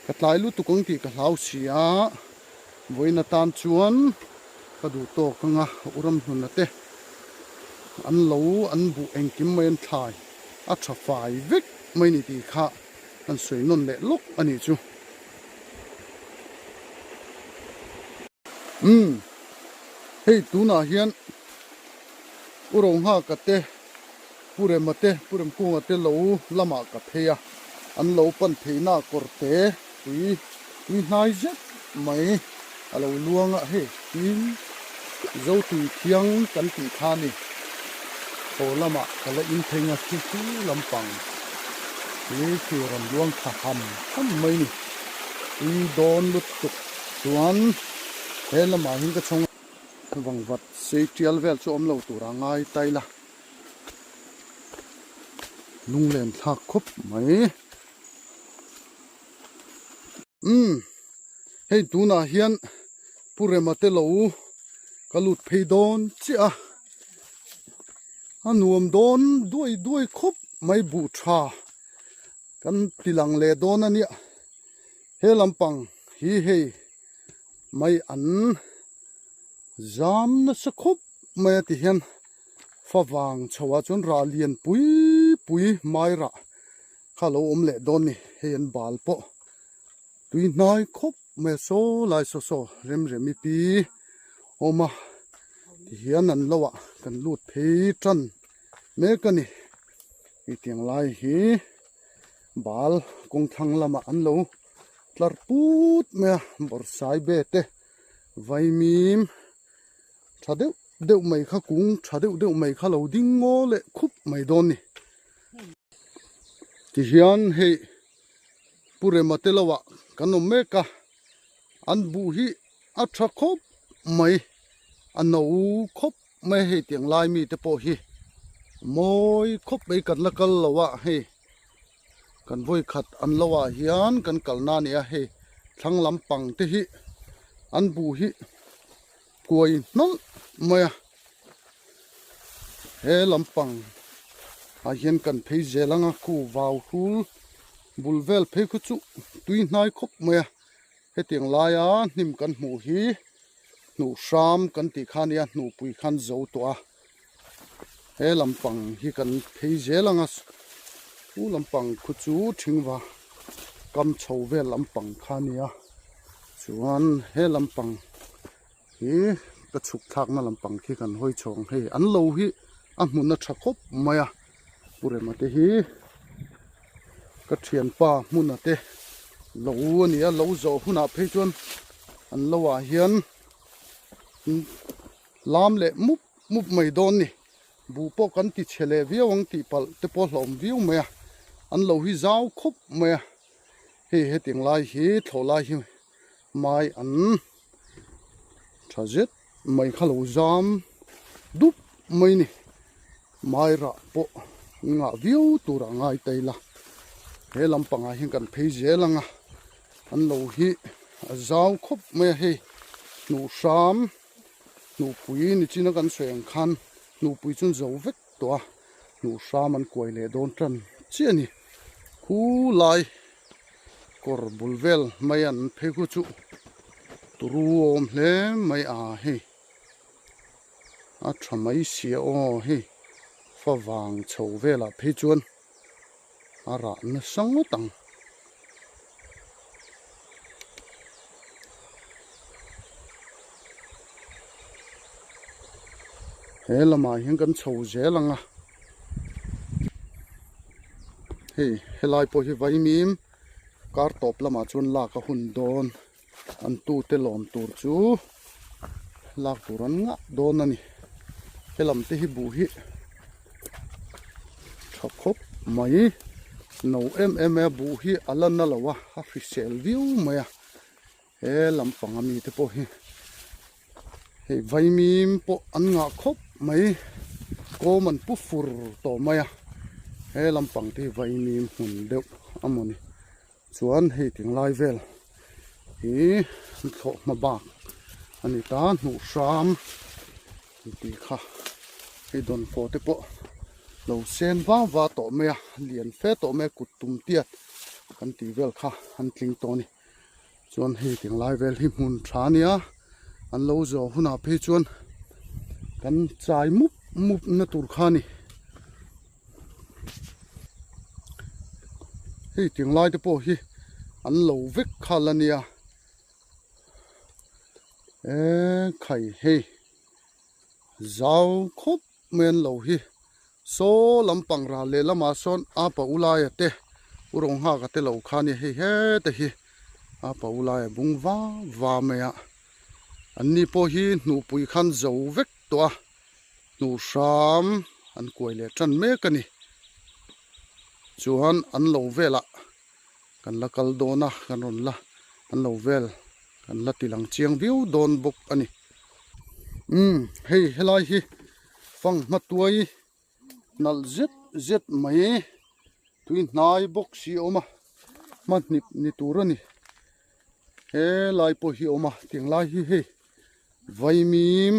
Ka tlai lutuk ang tih ka hlau si a. Vawiin atan chuan ka duh tawk anga u Ramhluna te an lo an buh engkim mai an thlai a tha fai vek mai ni tih kha an sawi nawn leh lawk a nih chu. Umm hei tunah hian u Rohnghaka te Pu Rema te Pu Remkunga te lo lamah ka phei a an lo pan theihna kawr te Tui tui hnai zet mai a lo luang a, hei tin zo tui thiang kan tih kha a ni. Haw lamah ka la in phei nga khi khi lampang hi khi rawn luang tha ham ham mai ni. tui dawn lutuk chuan he lamah hian ka chhawng a vangvat sei tial vel chu awm lo tur a ngai ta ila lunglen thlak khawp mai umm hei tunah hian Pu Rema te lo ka lut phei dawn chiah a a nuam dawn duai duai khawp mai buh tha kan ti lang leh dawn a nia he lampang hi hei mai an zam nasa khawp mai a ti hian fa vang chho ah chuan rah lian pui pui mai rah kha a lo awm leh dawn a ni hei an bal pawh tui hnai khawp mai a saw lai saw saw rem rem i pi awm a tihian an lo ah kan lut phei tan mek a ni hei tiang lai hi bal kawng thlang lamah an lo tlar put mai a bawrhsai be te vaimim tha deuh deuh mai kha kung tha deuh deuh mai kha lo ding ngaw leh khup mai dawn a ni tihian hei Pu Rema te lo ah kan awm mek a an buh hi a tha khawp mai a no khawp mai hei tiang lai mi te pawh hi mawi khawp mai kan la kal lo a hei kan vawi khat an lo ah hian kan kal na a ni a hei thlang lampang te hi an buh hi kuai hnawlh mai a he lampang ah hian kan phei zel ang a khu vau hrul bul vel phei khu chu tui hnai khawp mai a hetiang laia hnim kan hmuh hi hnuh hram kan tih kha ania hnuhpui khan zo tawh a he lampang hi kan phei zel ang a chu lampang khu chu thingva kam chho vel lampang kha ania chuan he lampang hi ka chhuk thlakna lampang khi kan hawi chhawng hei an lo hi a hmun a tha khawp mai a Pu Rema te hi ka thianpa hmuna te lo a ni a lo zawh hunah phei chuan an lo ah hian lam leh mup mup mai dawn a ni buh pawh kan ti chhe leh viau ang tih palh te pawh a hlauhawm viau mai a an lo hi zau khawp mai a hei hetiang lai hi thlawh lai hi mai an tha zet mai kha lo zam dup mai a ni mai rah pawh ngah viau tur a ngai ta ila he lampangah hian kan phei zel ang a an lo hi a zau khawp mai a hei hnuh hram hnuhpui ni chin a kan sawi ang khan hnuhpui chu an zo vek tawh a hnuh hram an kuai leh dawn tan chiah a ni khu lai kawr bul vel mai an phei khu chu turu awm hle mai a hei a tha mai sia aw hei fa vang chho velah phei chuan a rah nasa ngawt ang. He lamah hian kan chho zel ang a hei helai pawh hi vaimim kar tawp lamah chuan lak a hun dawn an tute lawm tur chu lak tur an ngah dawn a ni helam te hi buh hi tha khawp mai no em em mai a buh hi a la na lo a a hrisel viau mai a he lampang ami te pawh hi hei vaimim pawh an ngah khawp mai kawm an pu fur tawh mai a he lampang te hi vaimim hmun deuh a maw ni. Chuan hei tinglai vel hi an thlawh hma bak a ni ta hnuh hram an tih kha hei dawnfawh te pawh lo sen va va tawh mai a lian fe tawh mai a kut tum tiat kan tih vel kha an tling tawh a ni chuan hei tinglai vel hi hmun tha a nia an lo zawh hunah phei chuan kan chai mup mup na tur kha a ni. Hei tiang lai te pawh hi an lo vek khal a nia eee khai hei zau khawp mai an lo hi saw lampang ral leh lamah sawn a pa ulaia te u rawnghaka te lo kha a nia hei heta hi a pa ulaia bung va va mai a an ni pawh hi hnuhpui khan zo vek tawh a. hnuh hram an kuai leh tan mek a ni chuan an lo velah kan la kal dawn a kan rawn la An lo vel kan la ti lang chiang viau dawn bawk a ni. Umm hei helai hi fanghma tuai nalh zet zet mai tui hnai bawk si a awm a hmahnip ni tur a ni. Helai pawh hi a awm a tiang lai hi hei vaimim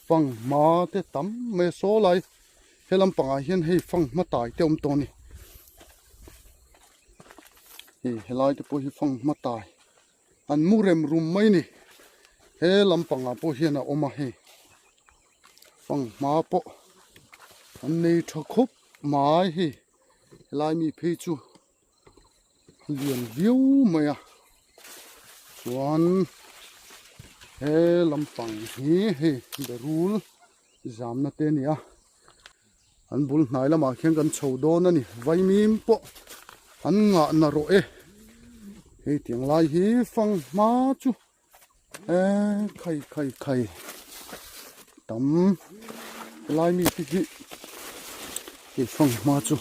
fanghma te tam mai a saw lai he lampangah hian hei fanghma tai te a awm tawh a ni. Hei helai te pawh hi fanghma tai an mu rem rum mai a ni he lampangah pawh hian a awm a hei fanghma pawh an nei tha khawp mai hei helai mi phei chu a lian viau mai a chuan he lampang hi hei berul zamna te a ni a. An bul hnai lamah khian kan chho dawn a ni. Vaimim pawh an ngah na rawh e. Hei tiang lai hi fang hma chu eh khai khai khai tam helai mi te hi hei fang hma chu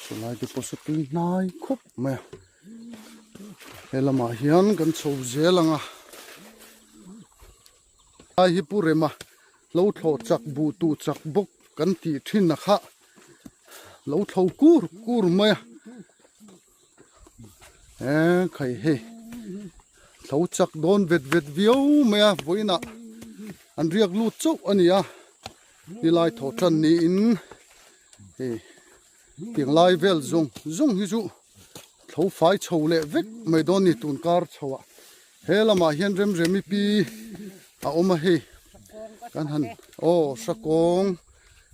sawlai te pawh saw tui hnai khawp mai a. He lamah hian kan chho zel ang a. Lai hi Pu Rema lo thlawh chak buh tuh chak bawk kan tih thin a kha lo thlo kur kur mai a e khai hei thlo chak dawn vet vet viau mai a vawiinah an riak lut chauh a ni a nilai thawh tan niin hei tiang lai vel zawng zawng hi chu thlo fai chho leh vek mai dawn a ni tun kar chho ah. He lamah hian Remremi pi a awm a hei kan han aw hrakawng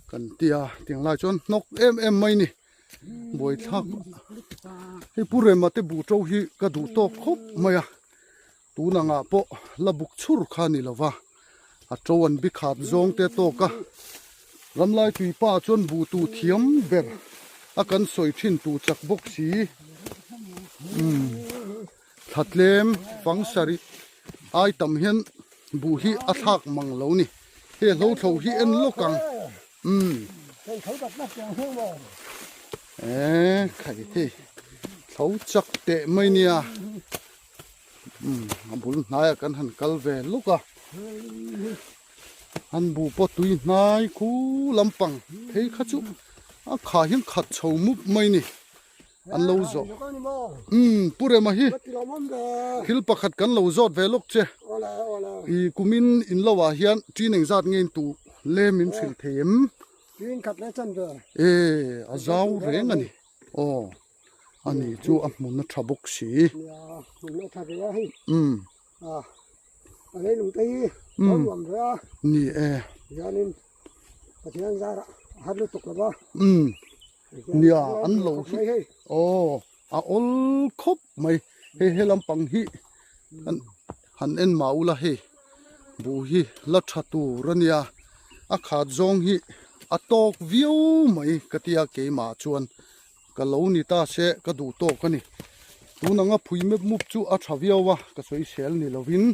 kan tia tiang lai chuan hnawk em em mai ni buaithlak hei Pu Rema te buh to hi ka duh tawk khawp mai a tun angah pawh la buk chhur kha ni lova a to an bi khat zawng te tawk a ramlai tui pa chuan buh tu thiam ber a kan sawi thin tu chak bawk si umm. Thla tlem fang sarih ai tam hian buh hi a thlak mang lo ni. Hei hlo thlo hi en lawk ang. Umm. Eee khai hei thlo chak teh mai nia. Umm a bul hnaiah kan han kal ve lawk a. An buh pawh tui hnai khu lampang phei kha chu a khah hian khat chho mup mai ni. An lo zawh. Umm Pu Rema hi thil pakhat kan lo zawt ve lawk che. I kumin in lo ah hian ṭin engzat nge in tuh lem in hrilh thei em? E a zau reng a ni. Aw a ni chu a hmun a tha bawk si. Umm. Umm ni e. Umm. Nia an lo hi aw a awl khawp mai hei he lampang hi an han en mah ula hei buh hi la tha tur a nia a khat zawng hi a tawk viau mai ka tia keimah chuan ka lo ni ta se ka duh tawk a ni tun anga phui mep mup chu a tha viau a ka sawi sel ni lovin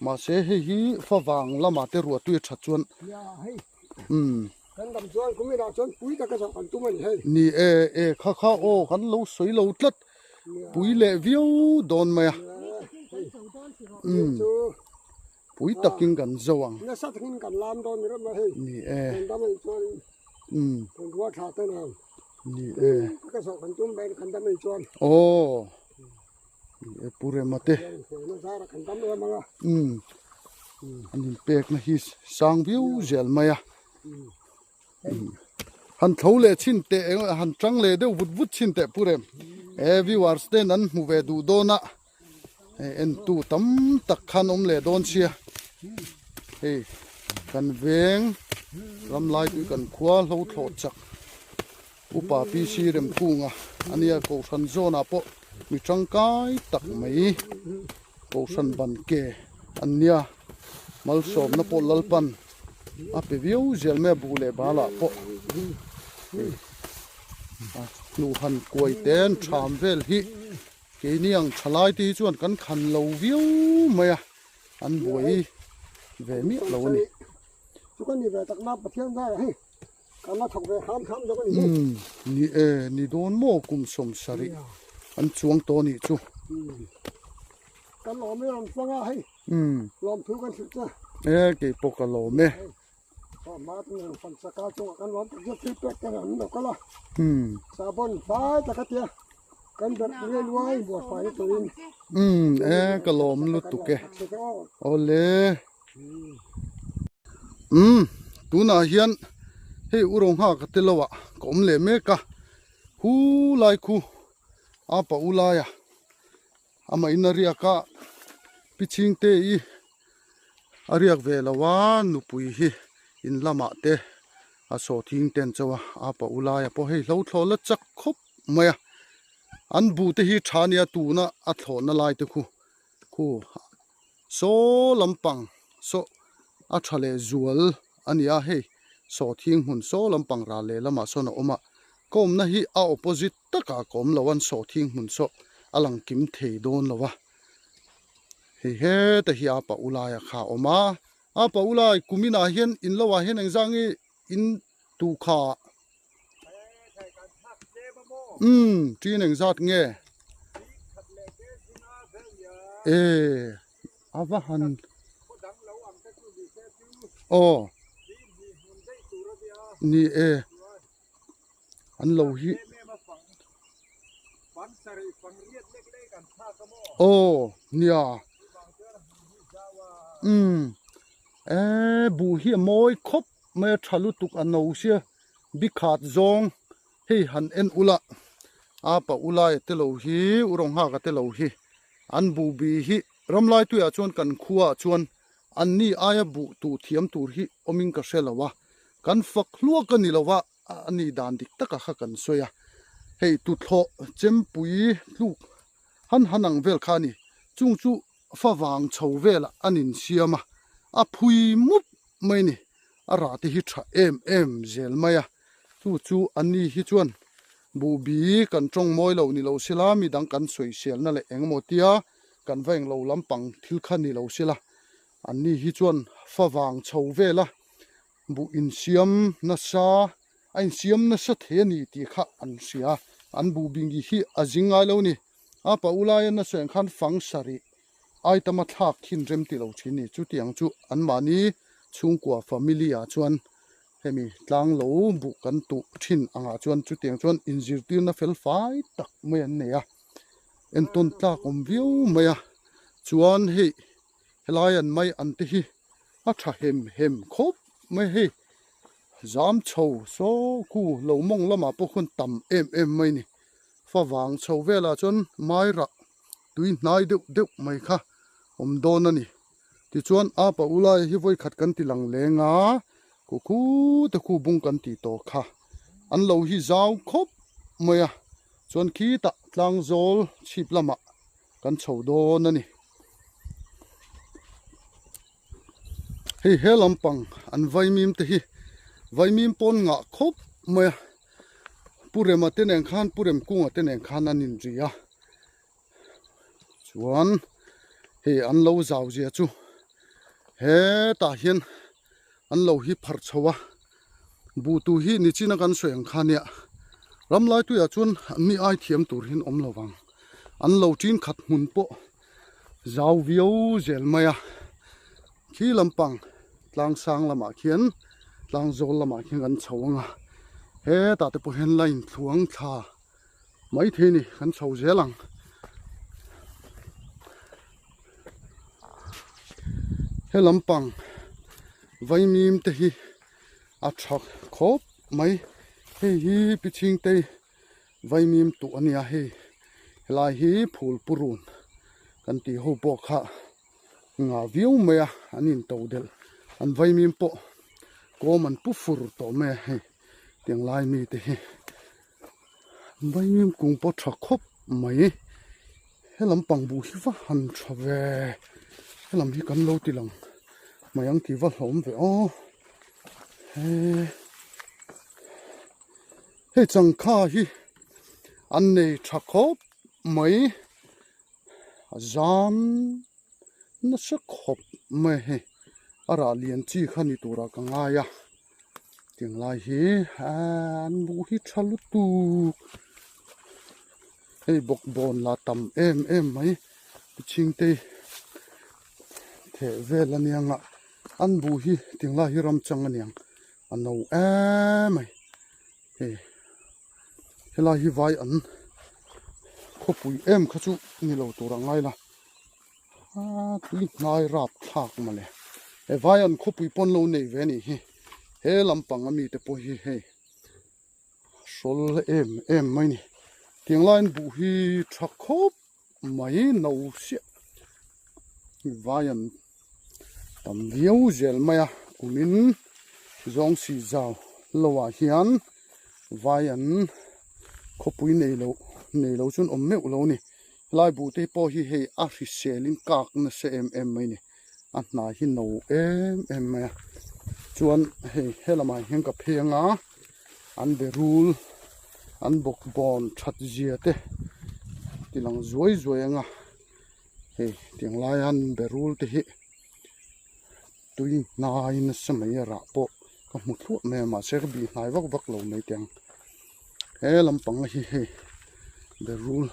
mahse hei hi favang lamah te ruahtui a that chuan umm. Kan dam chuan kum inah chuan pui taka zawh kan tum a ni hei. Ni e, e kha kha aw kan lo sawi lo tlat pui leh viau dawn mai a. Umm pui takin kan zo ang. Nasa takin kan lam dawn ni rawh mai hei. Ni e. Kan dam anih chuan umm kan rual thla te nen. Ni e. Pui taka zawh kan tum mai kan dam anih chuan. Aw ni e Pu Rema te. Kan dam em ang a. Umm an inpekna hi sang viau zel mai a. Han tho leh chhin teh eng han tang leh deuh vut vut chhin teh pu rem e viewers ten an hmu ve duh dawn a hei en tu tam tak khan awm leh dawn sia hei kan veng ram lai tui kan khua hlo thlawh chak upa PC Remkunga ania kohhran zawn ah pawh mi tangkai tak mai kohhran ban ke an nia malsawmna pawh Lalpan a pe viau zel mai a buh leh bal ah pawh hei a hnuh han kuai te an tham vel hi keini ang thalai te hi chuan kan khan lo viau mai a an buai ve miah lo a ni. Chu ka ni ve tak na Pathian zaiah hei kan la thawk ve kham kham zawk a ni hi. Umm ni e ni dawn maw kum 70. An chuang tawh anih chu. Kan lawm e rawn fang a hei. Lawmthu kan hrilh che. E kei pawh ka lawm e. Hma ten rawn fan chak a chungah kan lawm tak zet thil pek te an lo kal a. Sahbawn fai tak a tia kan berh nge luai buat fai na turin. E ka lawm lutuk e. Awle. Umm tunah hian hei u Ronghaka te lo ah ka awm leh mek a hu lai khu a pa u laia amah in a riak a pi chhingte i a riak ve lo a nupui hi in lamah te a saw thing ten chauh a a pa u laia pawh hei hlo thlawh la chak khawp mai a an buh te hi tha ania tuna a thlawhna lai te khu khu Saw lampang saw a tha leh zual a ni a, hei saw thing hmun saw lampang ral leh lamah sawn a awm a, ka awmna hi a opposite takah ka awm lo a, saw thing hmun saw a lang kim thei dawn lo a, hei heta hi a pa ulaia kha a awm a, a pa ulai kuminah hian in lo ah hian engzah nge in tuh kha umm tin engzat nge e a va han aw ni e an lo hi aw nia umm e buh hi a mawi khawp mai a tha lutuk a no sia bikhat zawng hei han en ula a pa ulai te lo hi u Ronghaka te lo hi an buh bi hi ramlai tuiah chuan kan khuaah chuan an ni aia buh tuh thiam tur hi awmin ka hre lo a kan fak hluak a ni lo va a ni dan dik taka kha kan sawi a hei tuthlawh chempui tluk han han ang vel kha a ni chung chu favang chho velah an insiam a a phui mup mai ni a rah te hi tha em em zel mai a chu chu a ni hi chuan buhbi kan tawng mawi lo ni lo sela midang kan sawiselna leh engemaw tia kan va englo lampang thil kha ni lo sela an ni hi chuan favang chho vel a buh insiam nasa a insiam nasa thei a ni tih kha an hria an buhbingi hi a zing ngai lo a ni a pa ulaia nasa ang khan fang sarih Aitama thlak thin rem ti lo thin ni. Chutiang chu anmahni chhungkua family ah chuan hemi tlang lo buh kan tuh thin angah chuan chutiang chuan inzirtirna fel fai tak mai an nei a, entawn tlak awm viau mai a. Chuan hei helai an mai an te hi a tha hem hem khawp mai hei zam chho saw khu lo mawng lamah pawh khuan tam em em mai ni. Favang chho velah chuan mai rah tui hnai deuh deuh mai kha awm dawn a ni. Tichuan a pa ulai hi vawi khat kan ti lang leng a, khu khu te khu bung kan tih tawh kha an lo hi zau khawp mai a, chuan khitah tlangzawl chhip lamah kan chho dawn a ni. Hei he lampang an vaimim te hi vaimim pawn ngah khawp mai a, Pu Rema te nen khan Pu Remkunga te nen khan an inri a chuan hei an lo zau zia chu hetah hian an lo hi pharh chho a buh tur hi nichina kan sawi ang kha nia ramlai tuiah chuan an ni ai thiam tur hian awm lo vang an lo tin khat hmun pawh zau viau zel mai a khi lampang tlang sang lamah khian tlang zawl lamah khian kan chho ang a hetah te pawh hian line thluang thla mai thei a ni kan chho zel ang he lampang vaimim te hi a tha khawp mai hei hi pi chhingtei vaimim tuh a nia hei helai hi phul purun kan tih ho pawh kha ngah viau mai a an in to delh an vaimim pawh kawm an pu fur tawh mai a hei tiang lai mi te hi vaimim kung pawh tha khawp mai he lampang buh hi va han tha ve helam hi kan lo ti lang mai ang tih va hlawm ve aw he hei changkha hi an nei tha khawp mai a zam nasa khawp mai hei a rah lian chi kha ni turah ka ngai a tiang lai hi an buh hi tha lutuk. Hei bawkbawn la tam em em mai chhingte theh vel a nia ngah an buh hi tinglai hi ram chang a niang a no em mai hei helai hi vai an khawpui em kha chu ni lo tur a ngai la a tui hnai rap thlak mawle he vai an khawpui pawn lo nei ve a nih hi he lampang ami te pawh hi hei. Hrawl em em mai ni. Tiang laiin buh hi tha khawp mai no siah vai an tam viau zel mai a kumin zawng si zau lo ah hian vai an khawpui nei lo nei lo chuan awm meuh lo a ni. Helai buh te pawh hi hei a hrisel in kak nasa em em mai ni. A hna hi no em em mai a chuan hei helamah hian ka pheng a an berul an bawk bawn that zia te ti lang zuai zuai ang a hei tiang laia an berul te hi tui hnai nasa mai a rah pawh ka hmu thluah mai a mahse ka bih hnai vak vak lo mai tiang he lampang hi hei berul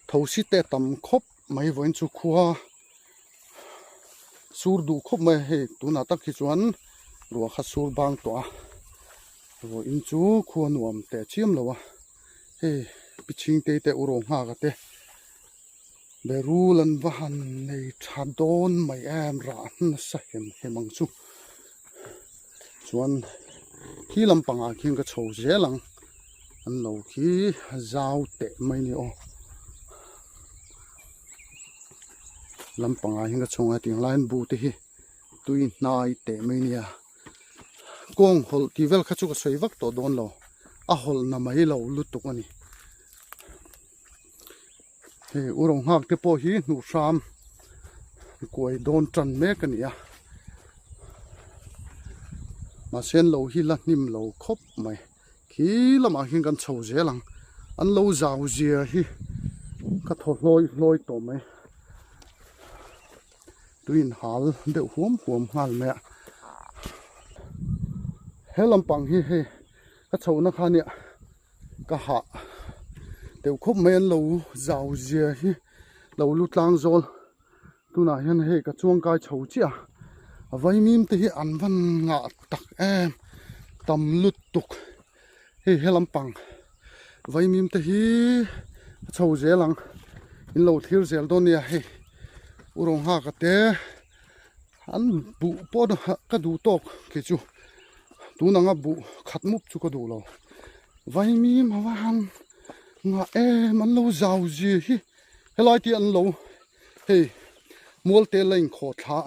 thosi te a tam khawp. Mai vawiin chu khua sur duh khawp mai a hei tunah tak hi chuan ruah kha sur bang tawh a vawiin chu khua nuam teh chiam lo a hei pi chhingte te u rawng nghak a te berul an va han nei tha dawn mai em rah nasa hem hem ang chu chuan khi lampangah khian ka chho zel ang. An lo khi zau teh mai ni aw. Lampangah hian ka chhungah tiang laiin bu te hi tui hnai teh mai nia. Kawng hawlh tih vel kha chu ka sawi vak tawh dawn lo. A hawlh na mai lo lutuk a ni. Hei u rawng nghak te pawh hi hnuh hram kuai dawn tan mek a ni a. Mahse an lo hi la hnim lo khawp mai. Khi lamah khian kan chho zel ang. An lo zau zia hi ka thaw hlawi hlawi tawh mai. Tui in hal deuh huam huam nghal mai a. He lampang hi hei ka chhohna kha nia ka hah deuh khawp mai an lo zau zia hi lo lu tlang zawl. Tunah hian hei ka chuang kai chho chiah a, a vaimim te hi an van ngah tak em tam lutuk hei he lampang vaimim te hi a chho zel ang in lo thlir zel dawn nia hei u Ronghaka te an buh pawh ka duh tawk kei chu tun anga buh khat mup chu ka duh lo vaimim a va han ngah em an lo zau zia hi. Helai te an lo hei mual te la inkhawh thla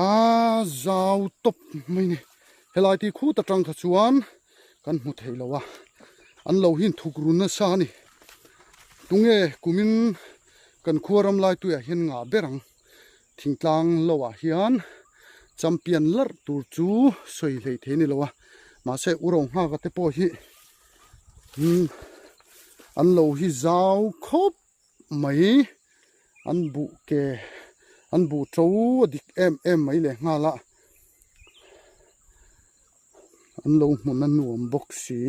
a zau tawp mai ni helai te khut atang kha chuan kan hmu thei lo a an lo hi thuk run nasa a ni tunge kumin kan khua ram lai tuiah hian ngah ber ang thingtlang lo ah hian champion larh tur chu sawi hlei thei a ni lo a mahse u ro nghak a te pawh hi. An lo hi zau khawp mai an buh ke an buh to a dik em em mai leh nghal a an lo hmun a nuam bawk si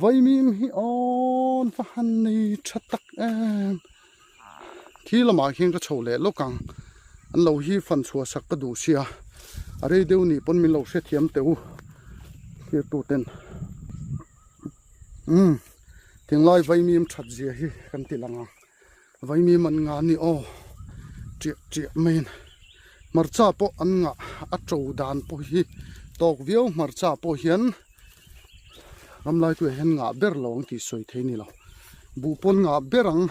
vaimim hi awn va han nei tha tak em khi lamah khian ka chho leh lawk ang an lo hi fan chhuah sak ka duh sia a rei deuh nih pawn min lo hrethiam teh u thirtu ten umm tinglai vaimim that zia hi kan ti lang ang vaimim an ngah ni aw tiah tiah mai in hmarcha pawh an ngah a to dan pawh hi tawk viau hmarcha pawh hian ramlai tuiah hian ngah ber lo ang tih sawi thei a ni lo buh pawn ngah ber ang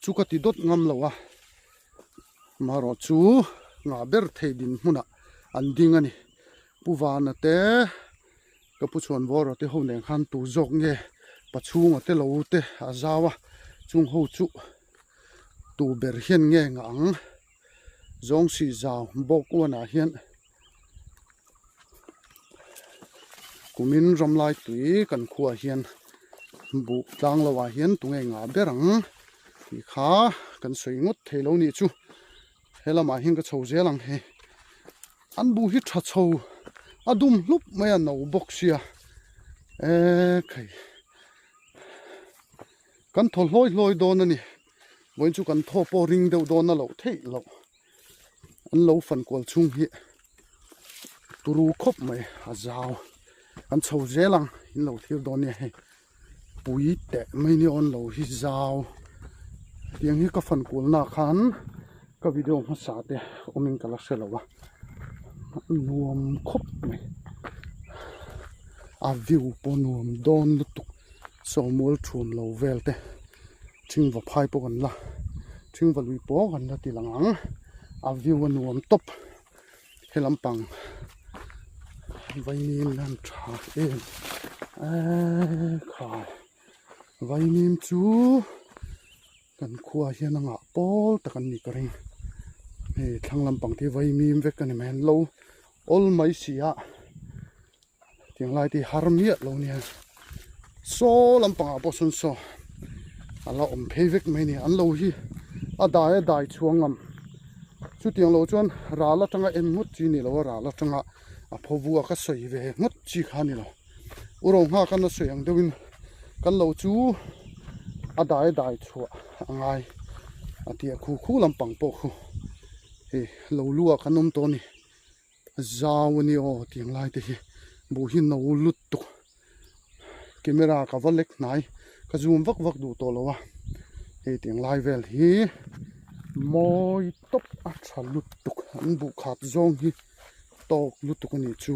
chu ka ti dawt ngam lo a amaherawh chu ngah ber thei din hmunah an ding a ni pu vana te ka pu chhuan vawra te ho nen khan tu zawk nge pachhunga te lo te a zau a chung ho chu tu ber hian nge ngah ang zawng si zau bawk uanah hian. Kumin ramlai tui kan khuaah hian buh tlang lo ah hian tunge ngah ber ang tih kha kan sawi ngawt thei lo nih chu he lamah hian ka chho zel ang hei an buh hi tha chho a dum hlup mai a no bawk sia ekhei. Kan thaw hlawi hlawi dawn a ni. Vawiin chu kan thaw pawh ring deuh dawn a loh theih loh. An lo fan kual chhung hi turu khawp mai a zau. Kan chho zel ang in lo thlir dawn nia hei. Pui teh mai ni awn lo hi zau. Tiang hi ka fan kualna khan ka video hmasa te awmin ka la hre lo a. Nuam khawp mai. A view pawh nuam dawn lutuk. Sawmual thuam lo vel te thingva phai pawh kan la thingva lui pawh kan la ti lang ang a view a nuam tawp he lampang vaimim lan tha em eee khai vaimim chu kan khua hian a ngah pawl tak an ni ka ring hei thlang lampang te hi vaimim vek a ni mai an lo awl mai si a. Tiang lai te hi har miah lo nia saw lampangah pawh sawn saw a la awm phei vek mai a ni an lo hi a dai a dai chhuang ngam chutiang lo chuan ral atanga en ngawt chi ni lo a ral atanga a phaw vua ka sawi ve ngawt chi kha a ni lo u ro nghak a na sawi ang deuhin kan lo chu a dai a dai chhuah a ngai a tih a khu khu lampang pawh khu hei lo lu ah kan awm tawh a ni. Zau a ni aw tiang lai te hi buh hi no lut tuk camera ka va lek hnai ka zoom vak vak duh tawh lo a hei tiang lai vel hi mawi tawp a tha lut tuk an buh khat zawng hi tawk lutuk a nih chu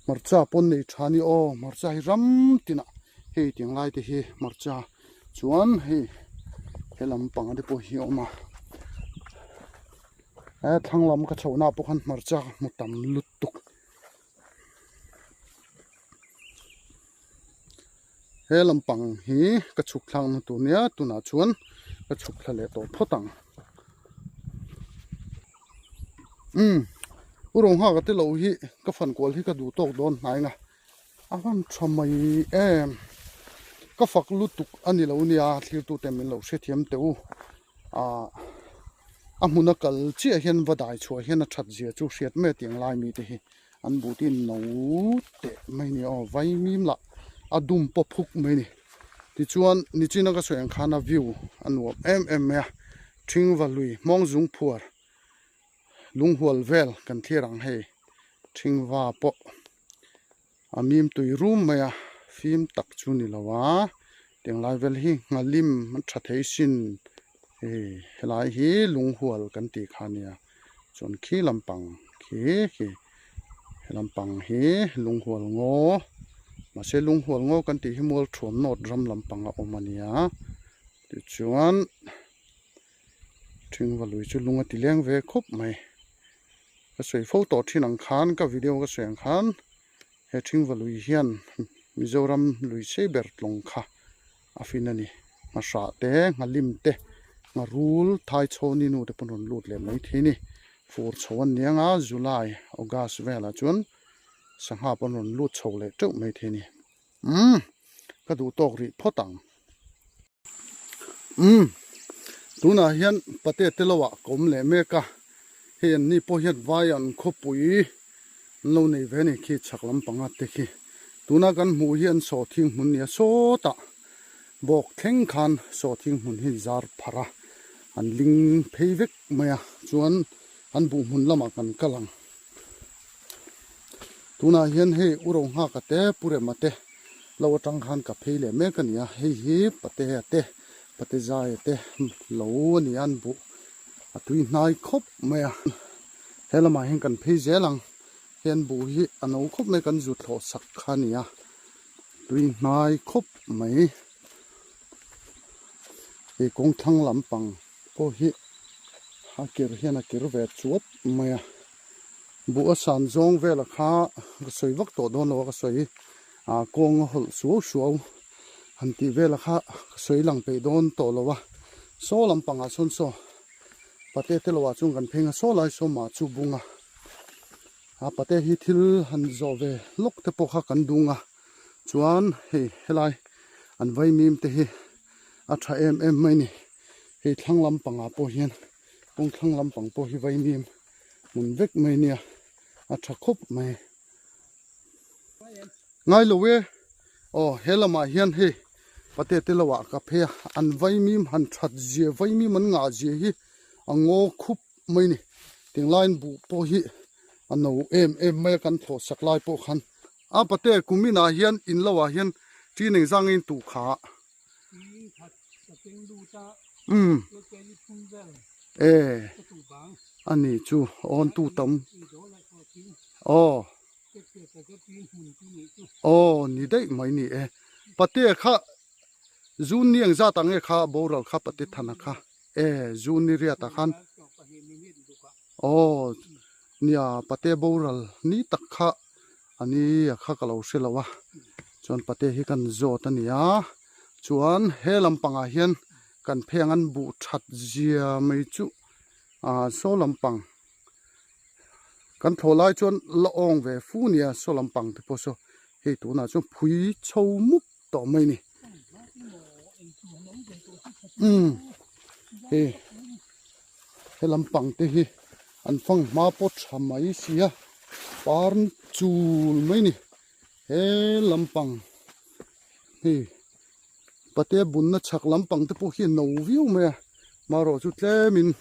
hmarcha pawn nei tha a ni aw hmarcha hi ram tinah hei tiang lai te hi hmarcha chuan hei he lampang te pawh hi a awm a. He thlang lam ka chhoh na pawh khan hmarcha ka hmu tam lutuk. He lampang hi ka chhuk thlak na tur nia tunah chuan ka chhuk thla leh tawh phawt ang. Umm u Ronghaka te lo hi ka fan kual hi ka duh tawk dawn hnai nga a van tha mai em ka fak lutuk a ni lo nia thlirtute min lo hrethiam teh u. Ahh a hmuna kal chiah hian va dai chhuah hian a that zia chu hriat mai a tiang lai mite hi an buh te no teh mai ni aw vaimim lah a dum pawp phuk mai ni tichuan nichina ka sawi ang khan a view a nuam em em mai a thingva lui hmawng zung phuar lunghual vel kan thlir ang hei thingva pawh. A mim tui rum mai a fim tak chu ni lo a tiang lai vel hi nghalim a tha thei sin hei helai hi lunghual kan tih kha a nia chuan khi lampang khi khi he lampang hi lunghual ngaw mahse lunghual ngaw kan tih hi mualthuam nawt ram lampang a awm a nia tichuan thingva lui chu lung a ti leng ve khawp mai. Ka sawi fo tawh thin ang khan ka video ka sawi ang khan he thingva lui hian Mizoram lui sei ber tlawng kha a fin a ni. Nghahrah te, nghalim te, ngharul, thaichhawni nu te pawn rawn lut leh mai thei a ni. Fur chho an ni ang a, July, August velah chuan sangha pawn rawn lut chho leh teuh mai thei a ni. Umm ka duh tawk rih phawt ang. Umm tunah hian pate te lo ah ka awm leh mek a hei an ni pawh hian vai an khawpui an lo nei ve a ni khi chhak lampang a te khi tuna kan hmuh hi an sawhthing hmun nia sawtah bawk thleng khan sawhthing hmun hi zar pharh a an ling phei vek mai a chuan an buh hmun lamah kan kal ang. Tunah hian hei u Ronghaka te Pu Rema te lo atang khan ka phei leh mek a ni a, hei hi Patea te Pate Zaia te lo a ni a an buh a tui hnai khawp mai a, he lamah hian kan phei zel ang, hei an buh hi a no khawp mai kan zu thlawh sak kha a ni a, tui hnai khawp mai, hei kawng thlang lampang pawh hi a kir hian a kir ve chuap mai a buh a san zawng vela kha ka sawi vak tawh dawn lo a ka sawi ah kawng a hawlh suau suau han tih vela kha ka sawi lang peih dawn tawh lo a saw lampangah sawn saw pate te lo ah chuan kan pheng a saw lai saw mah chu bung a a pate hi thil han zawh ve lawk te pawh kha kan dung a chuan hei helai an vaimim te hi a tha em em mai a ni hei thlang lampangah pawh hian kawng thlang lampang pawh hi vaimim hmun vek mai nia a tha khawp mai ngai lo e aw he lamah hian hei. Pate te lo ah ka phei a, an vaimim han that zia vaimim an ngah zia hi a ngaw khup mai a ni. Tinglaiin buh pawh hi a no em em mai a kan thlawh sak lai pawh khan. A pate kumin ah hian in lo ah hian ṭin engzang in tuh kha. Umm e ani chu awn tu tam aw aw ni daih mai ni e pate kha zun ni engzat ang nge kha boral kha pate thana kha e zun ni riat ah khan aw nia pate boral ni tak kha ani a kha ka lo hre lo a chuan pate hi kan zawt a ni a chuan he lampangah hian kan pheng an buh that zia mai chu ah saw lampang kan thlawh lai chuan la awng ve fu a nia saw lampang te pawh saw hei tunah chuan phui chho mup tawh mai a ni umm hei he lampang te hi an fang hma pawh tha mai sia par chul mai a ni he lampang hei pate bunna chhak lampang te pawh hi a no viau mai a marawh chu tlemin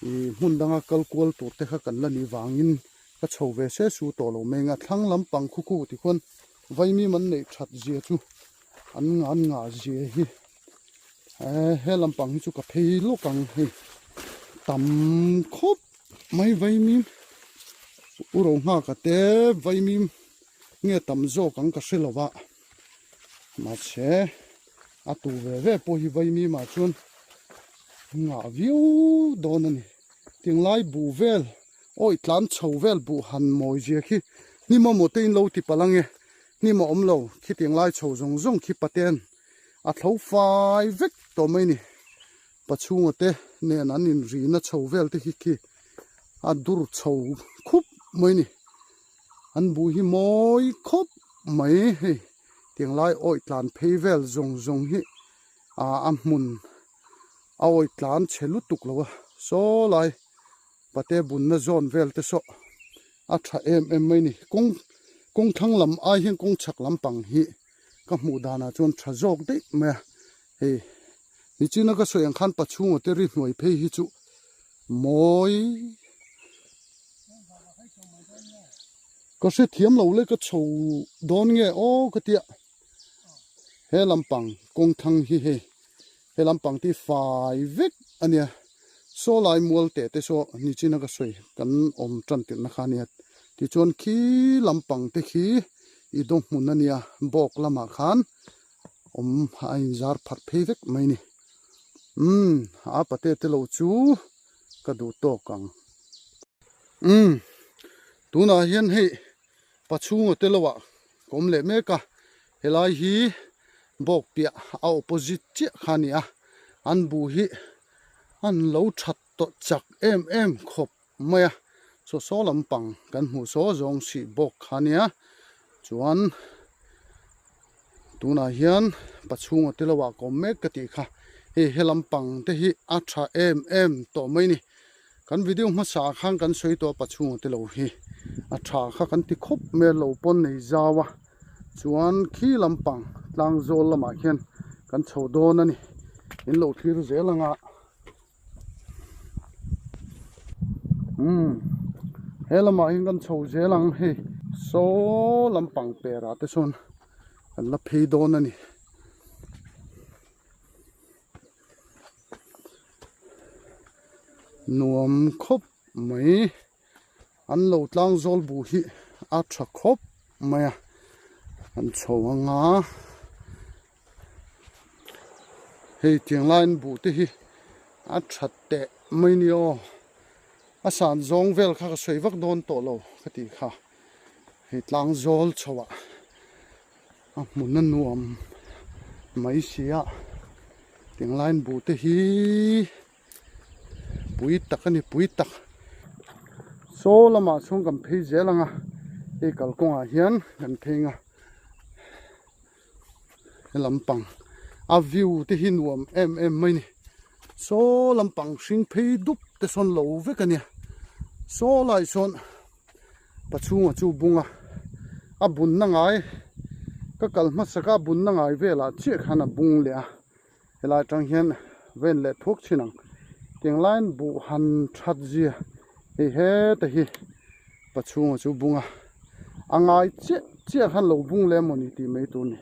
ih hmun danga kal kual tur te kha kan la nih vangin ka chho ve se su tawh lo mai ang a thlang lampang khu khu tikhuan vaimim an neih that zia chu an ngan ngah zia hi eh he lampang hi chu ka phei lawk ang hei tam khawp mai vaimim u ro nghak a te vaimim nge tam zawk ang ka hre lo va mahse a tu ve ve pawh hi vaimim ah chuan ngah viau dawn a ni tinglai buh vel awi tlan chho vel buh han mawi zia khi hnim a maw te in lo ti palh ange hnim a awm lo khitiang lai chho zawng zawng khi paten a thlo fai vek tawh mai a ni pachhunga te nen an in rihna chho vel te hi khi a dur chho khup mai a ni an buh hi mawi khawp mai hei tiang lai awi tlan phei vel zawng zawng hi ah a hmun a awi tlan chhe lutuk lo a saw lai. Pate bunna zawn vel te saw a tha em em mai ni. Kawng kawng thlang lam ai hian kawng chhak lampang hi ka hmuh danah chuan tha zawk daih mai a. Hei nichina ka sawi ang khan pachhunga te ri hnuai phei hi chu mawi ka hrethiam lo le ka chho dawn nge aw ka tia he lampang kawng thlang hi hei. He lampang ti fai vek a nia. Saw lai mual teh te saw nichina ka sawi kan awm tan tirhna kha a nia. Tichuan khi lampang te khi i daw hmun a nia bawk lamah khan awm a inzar pharh phei vek mai a ni. Umm a pate te lo chu ka duh tawk ang. Umm tunah hian hei pachhunga te lo ah ka awm leh mek a helai hi bawk piah a opposite chiah kha a ni a an buh hi an lo that tawh chak em em khawp mai a saw saw lampang kan hmuh saw zawng sih bawk kha a nia chuan tunah hian pachhunga te lo ah ka awm mek ka tih kha hei he lampang te hi a tha em em tawh mai a ni. Kan video hmasa ah khan kan sawi tawh a pachhunga te lo hi a tha kha kan ti khawp mai a lo pawn nei zau a chuan khi lampang tlang zawl lamah khian kan chho dawn a ni in lo thlir zel ang a umm he lamah hian kan chho zel ang hei saw lampang perah te sawn kan la phei dawn a ni. Nuam khawp mai an lo tlang zawl buh hi a tha khawp mai a an chho ang a hei tiang laiin buh te hi a tha teh mai ni aw a san zawng vel kha ka sawi vak dawn tawh lo ka tih kha hei tlang zawl chho ah. A hmun a nuam mai si a tinglaiin buh te hi pui tak a ni pui tak saw lamah chuan kan phei zel ang a hei kalkawngah hian kan phei ang a he lampang a view te hi nuam em em mai a ni saw lampang hring phei dup te sawn lo vek a nia saw lai sawn. Pachhunga chu bung a, a bunna ngai Ka kal hmasaka bunna ngai velah chiah khan a bung leh a, helai atang hian ven leh thuak thin ang. Tiang laiin buh han that zia hei heta hi pachhunga chu bung a, a ngai chiah chiah khan lo bung leh emawni tih mai tur a ni.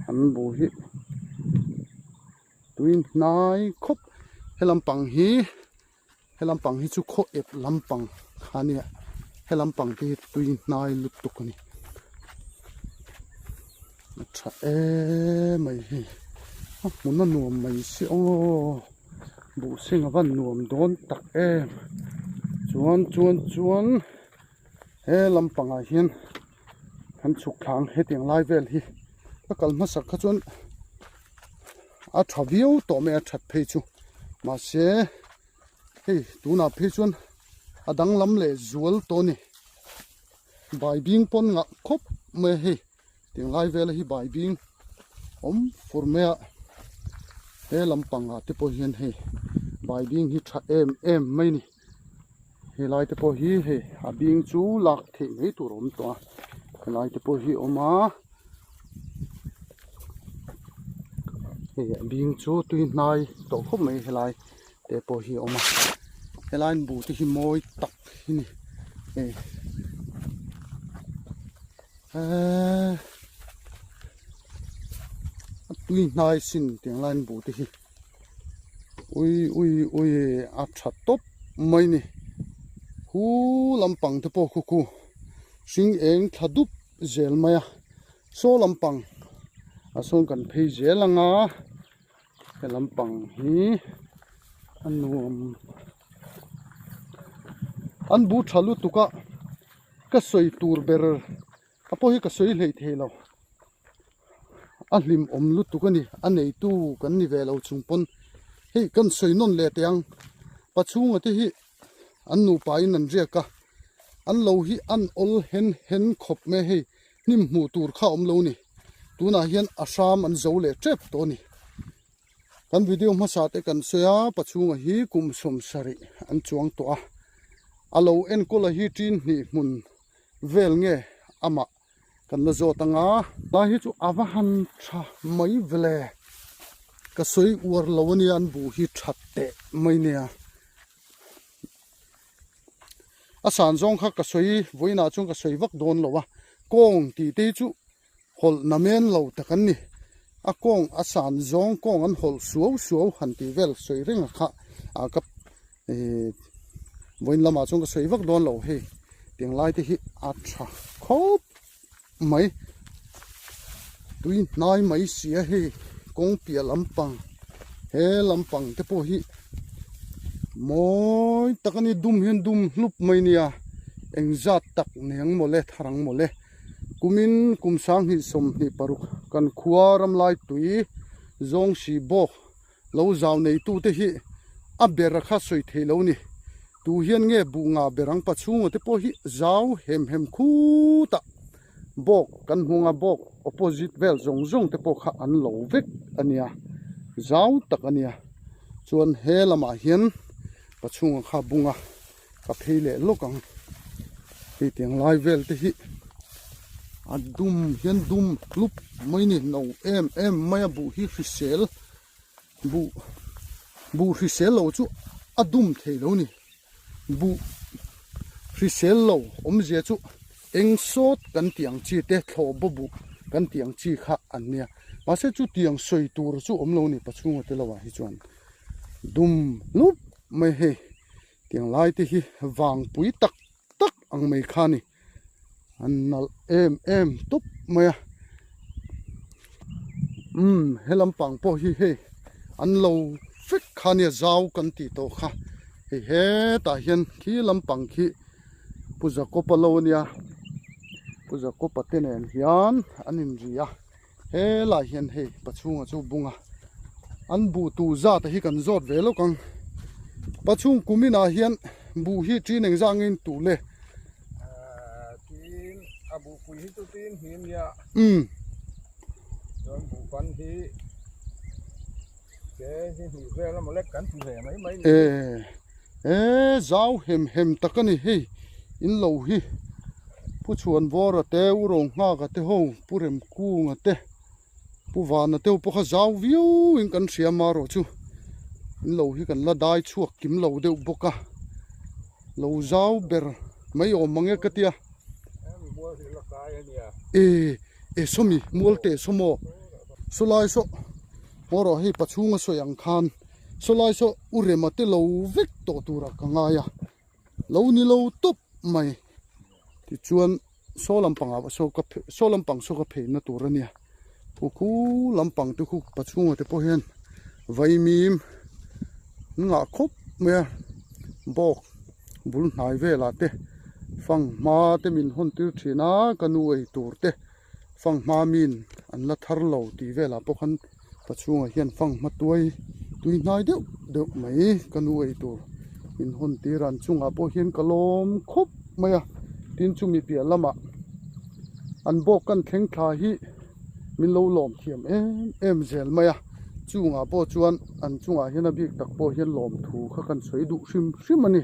An buh hi tui hnai khawp he lampang hi. He lampang hi chu khaw ep lampang kha ania he lampang te hi tui hnai lutuk a ni a tha em mai hei a hmun a nuam mai si aw buh seng a van nuam dawn tak em chuan chuan chuan he lampang ah hian kan chhuk thla ang hetiang lai vel hi ka kal hmasak kha chuan a tha viau tawh mai a that phei chu mahse hei tunah phei chuan a danglam leh zual tawh a ni baibing pawn ngah khawp mai a hei tiang lai vel hi baibing awm fur mai a he lampang ah te pawh hian hei baibing hi tha em em mai a ni helai te pawh hi hei a bing chu lak theih mai tur a awm tawh a helai te pawh hi a awm a hei a bing chu tui hnai tawh khawp mai helai te pawh hi a awm a helai an buh te hi mawi tak hi a ni hei eee a tui hnai sin tiang lai an buh te hi. Ui ui ui a tha tawp mai ni hu lampang te pawh khu khu hring eng thla dup zel mai a saw lampang a sawn kan phei zel ang a he lampang hi a nuam an bu tha lutuk a ka sawi tur ber a pawh hi ka sawi hlei thei lo. A hlim awm lutuk a ni a neitu kan ni ve lo chung pawn hei kan sawi nawn leh teh ang pachhunga te hi an nupa in an riak a an lo hi an awl hen hen khawp mai a hei hnim hmuh tur kha a awm lo a ni tunah hian a hram an zo leh tep tawh a ni kan video hmasa te kan sawi a pachhunga hi kum 70 an chuang tawh a a lo enkawl a hi tin hnih hmun vel nge amah. Kan la zawt ang a. Lai hi chu a va han tha mai vele. Ka sawi uar lo ania an buh hi tha teh mai nia. A san zawng kha ka sawi vawiinah chuan ka sawi vak dawn lo a. Kawng tih te hi chu hawlh na men lo tak an ni. A kawng a san zawng kawng an hawlh suau suau han tih vel sawi reng a kha a ka Ehh vawiin lamah chuan ka sawi vak dawn lo hei tiang lai te hi a tha khawp mai tui hnai mai si a hei kawng piah lampang he lampang te pawh hi mawi tak a ni dum hian dum hlup mai nia engzat tak nen mawle thar ang mawle kumin kum 2026 kan khua ramlai tui zawng si bawk. Lo zau neitute hi a ber a kha sawi thei lo ni. Tu hian nge buh nga ber ang pachhunga te pawh hi zau hem hem khutah bawk kan hmu anga bawk opposite vel zawng zawng te pawh kha an lo vek a nia, zau tak a nia. Chuan he lamah hian pachhunga kha bunga ka phei leh lawk ang. Hei tiang lai vel te hi a dum hian dum hlup mai ni no em em mai a buh hi hrisel buh buh hrisel lo chu a dum thei lo ni buh hrisel lo awmzia chu eng sawt kan tih ang chi te thlawh baw buh kan tih ang chi kha an nia mahse chutiang sawi tur chu awm lo ni pachhunga te lo ah hi chuan dum hlup mai hei tiang lai te hi vangpui tak tak ang mai kha a ni an nalh em em tawp mai a umm he lampang pawh hi hei an lo vek kha nia zau kan tih tawh kha hei hetah hian khi lampang khi Pu Jacob-a lo ania Pu Jacob-a te nen hian an inri a. Helai hian hei pachhunga chu bunga an buh tur zat hi kan zawt ve lawk ang pachhung kum inah hian buh hi tin engzah nge in tuh le Tin a buh pui hi chu tin hi ania chuan buh ban hi te hi hnih vel emaw lek kan ti ve mai mai ni. He zau hem hem tak a ni hei in lo hi Pu Chhuanvawra te U Ronghaka te ho Pu Remkunga te Pu Vana te ho pawh kha zau viau in kan hria marawh chu in lo hi kan la dai chhuak kim lo deuh bawk a lo zau ber mai awm mang e ka tia e e sawmi mual teh sawmaw sawlai saw marawh hei pachhunga sawi ang khan. Sawlai saw u rema te lo vek tawh turah ka ngai a, lo ni lo tawp mai. Tichuan saw lampangah saw ka saw lampang saw ka pheina tur a nia. Khu khu lampang te khu pachhunga te pawh hian vaimim an ngah khawp mai a, bawk bul hnai velah te fanghma te min hawn tir thin a, ka nu ei tur te. Fanghma min an la thar lo tih velah pawh khan ka chhungah hian fanghma tuai tui hnai deuh deuh mai ka nu ei tur min hawn tir a an chungah pawh hian ka lawm khawp mai a tin chumi piah lamah an bawk kan thleng thla hi min lo lawm thiam em em zel mai a chungah pawh chuan an chungah hian a bik tak pawh hian lawmthu kha kan sawi duh hrim hrim a ni.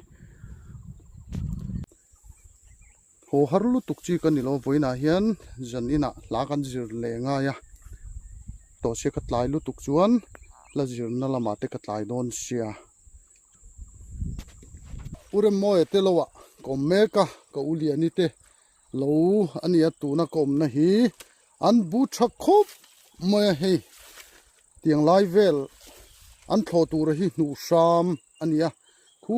Haw har lutuk chi ka ni lo vawiinah hian zan inah hla kan zir leh ngai a tawh sia ka tlai lutuk chuan hla zirna lamah te ka tlai dawn sia. Pu Remmawia te lo ah ka awm mek a ka u Liani te lo a nia tuna ka awmna hi an bu tha khawp mai a hei tiang lai vel an thlawh tura hi hnuh hram a ni a. Khu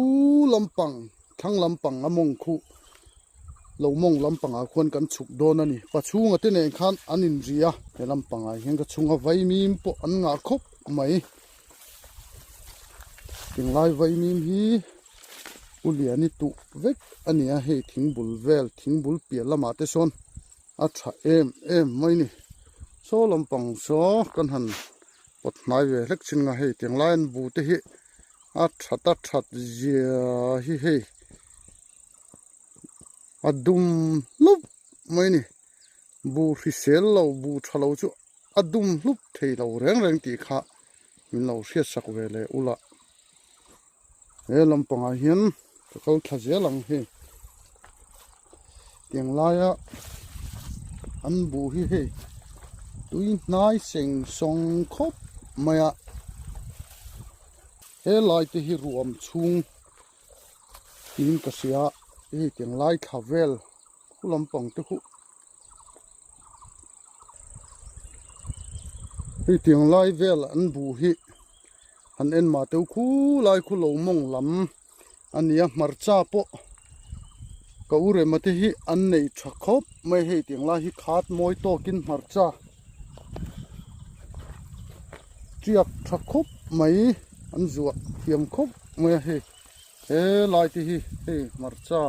lampang thlang lampang a mawng khu lo mawng lampangah khuan kan chhuk dawn a ni. Pachhunga te nen khan an inri a, he lampangah hian ka chhunga vaimim pawh an ngah khawp mai. Tinglai vaimim hi u Liani tuh vek a ni a, hei thingbul vel thingbul piah lamah te sawn a tha em em mai ni. Saw lampang saw kan han pawt hnai ve hlek chin nga hei tinglai an bu te hi. A that a that zia hi hei a dum hlup mai a ni bu hrisel lo bu tha lo chu a dum hlup thei lo reng reng tih kha min lo hriat sak ve leh ula he lampangah hian ka kal thla zel ang hei tiang laia an bu hi hei tui hnai seng sawng khawp mai a. He lai te hi ruam chhung tiin ka hria a hei tiang lai thla vel khu lampang te khu hei tiang lai vel an bu hi han en mah teuh khu lai khu lo mawng lam a ni a hmarcha pawh ka u rema te hi an nei tha khawp mai hei tiang lai hi khat mawi tawkin hmarcha tiak tha khawp mai an zuah thiam khawp mai a hei he lai te hi hei hmarcha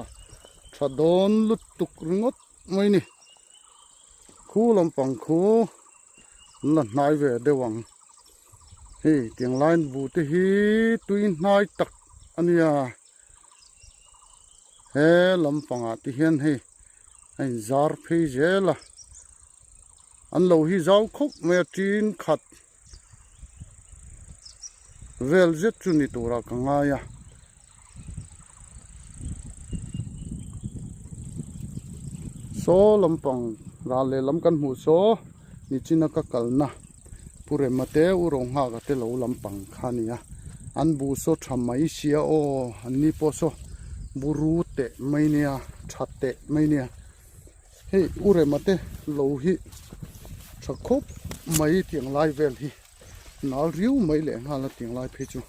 tha dawn lutuk ringawt mai a ni khu lampang khu an la hnai ve deuh ang. Hei tiang line bu te hi tui hnai tak a nia he lampangah te hian hei a inzar phei zel a an lo hi zau khawp mai a tin khat vel zet chu ni turah ka ngai a. Saw lampang ral lehlam kan hmuh saw nichina ka kalna. Pu Rema te U Ronghaka te lo lampang kha a ni a, an bu saw tha mai sia aw, an ni pawh saw buru teh mai nia, tha teh mai nia. Hei U Rema te lo hi tha khawp mai tiang lai vel hi nal riau mai leh nghal a tiang lai phei chu.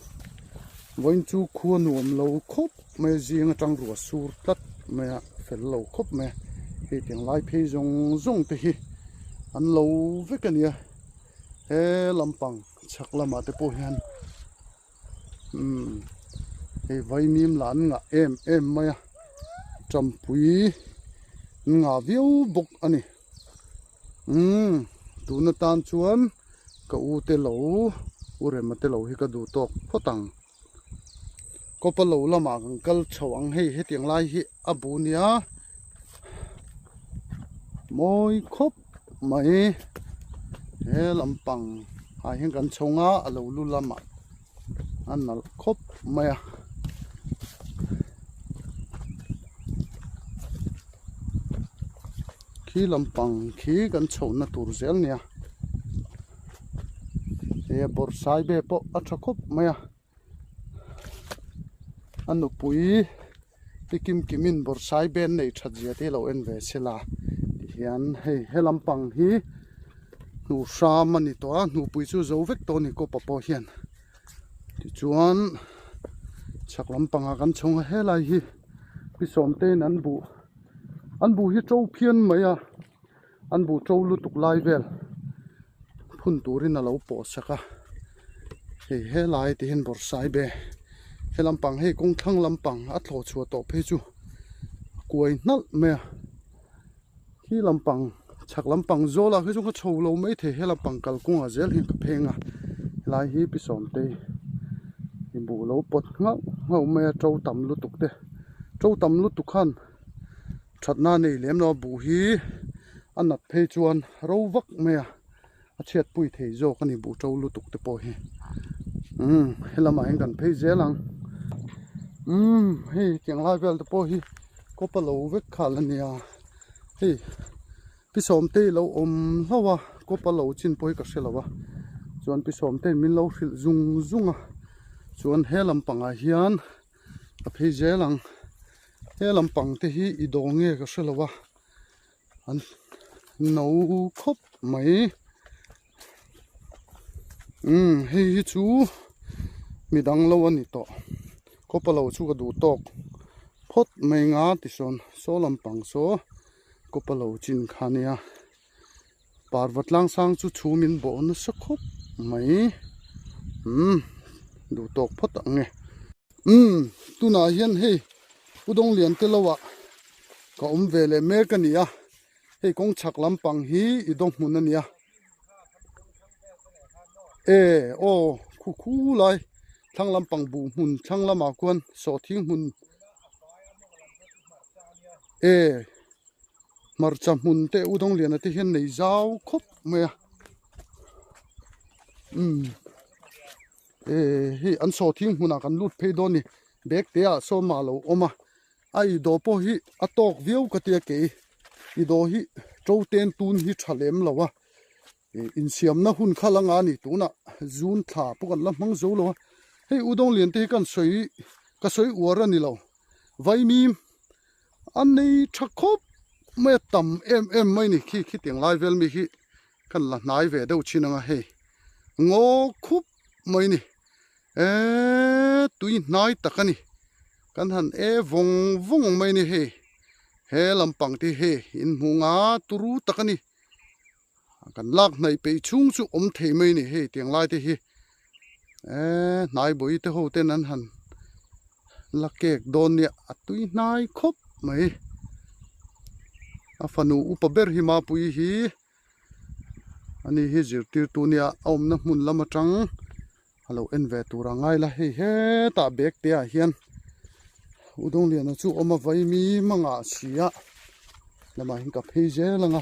Vawiin chu khua nuam lo khawp mai a zing atang ruah sur tlat mai a fel lo khawp mai a hei tiang lai phei zawng zawng te hi an lo vek a nia he lampang chhak lamah te pawh hian umm hei vaimim lah an ngah em em mai a tampui an ngah viau bawk a ni umm tun atan chuan ka u te lo u rema te lo hi ka duh tawk phawt ang. Kawpa lo lamah kan kal chho ang hei hetiang lai hi a bu nia mawi khawp mai he lampang ah hian kan chho nga a lo lu lamah a nalh khawp mai a. Khi lampang khi kan chhohna tur zel nia. He bawrhsaibe pawh a tha khawp mai a. A nupui pi kim kimin bawrhsaibe an nei that zia te hi lo en ve se la tihian hei he lampang hi hnuh hram a ni tawh a hnupui chu zo vek tawh a ni kawpa pawh hian tichuan chhak lampangah kan chhawng a helai hi pi sawmtein an buh an buh hi to phian mai a an buh to lutuk lai vel phun turin a lo pawh sak a hei helai te hian bawrhsaibe he lampang hei kawng thlang lampang a thlawh chhuah tawh phei chu a kuai hnalh mai a khi lampang chhak lampang zawl ah khi chu ka chho lo maithei he lampang kalkawng ah zel hian ka pheng a helai hi pi sawmtei buh lo pawt nghauh nghauh mai a to tam lutuk te to tam lutuk khan thatna a nei lem lo a buh hi a nat phei chuan ro vak mai a a chhiatpui thei zawk a ni buh to lutuk te pawh hi umm he lamah hian kan phei zel ang umm hei tiang lai vel te pawh hi kawpa lo vek khal a nia hei pi sawmtei lo awm hlauh a kawpa lo chin pawh hi ka hre lo a chuan pi sawmtei min lo hrilh zung zung a chuan he lampangah hian. a phei zel ang he lampang te hi i dawh nge ka hre lo a an no khawp mai umm hei hi chu midang lo a ni tawh kawpa lo chu ka duh tawk phawt mai nga tisawn saw lampang saw kawpa lo chin kha nia. Parva tlang sang chu chhum in bawh nasa khawp mai umm duh tawk phawt ang e umm tunah hian hei Pu Dawnglian te lo ah ka awm ve leh mek a ni a hei kawng chhak lampang hi i daw hmun a ni a e aw khu khu lai thlang lampang buh hmun thlang lamah khuan sawhthing hmun e. Hmarcha hmun te u Dawngliana te hian nei zau khawp mai a umm eh hei an sawhthing hmunah kan lut phei dawn a ni bag te ah sawn mah a lo awm a a i dawh pawh hi a tawk viau ka tia kei i dawh hi to ten tun hi tha lem lo a ih insiamna hun kha la nga a ni tunah zun thla pawh kan la hmang zo lo a hei u Dawnglian te hi kan sawi ka sawi uar a ni lo vaimim. A nei tha khawp mai a tam em em mai ni khi khitiang lai vel mi hi kan la hnai ve deuh thin ang a hei ngaw khup mai ni eee tui hnai tak a ni kan han e vawng vawng mai ni hei he lampang te hi hei in hmuh nga turu tak a ni. Kan lak hnaih peih chhung chu awm thei mai a ni hei tiang lai te hi eee hnai bawi te ho ten an han la kek dawn nia a tui hnai khawp mai a fanu upa ber hi mapui hi ani hi zirtirtu nia a awmna hmun lam atang a lo en ve tur a ngai la hei hetah bag te ah hian u Dawngliana chu awm a vaimi mangah si a lamah hian ka phei zel ang a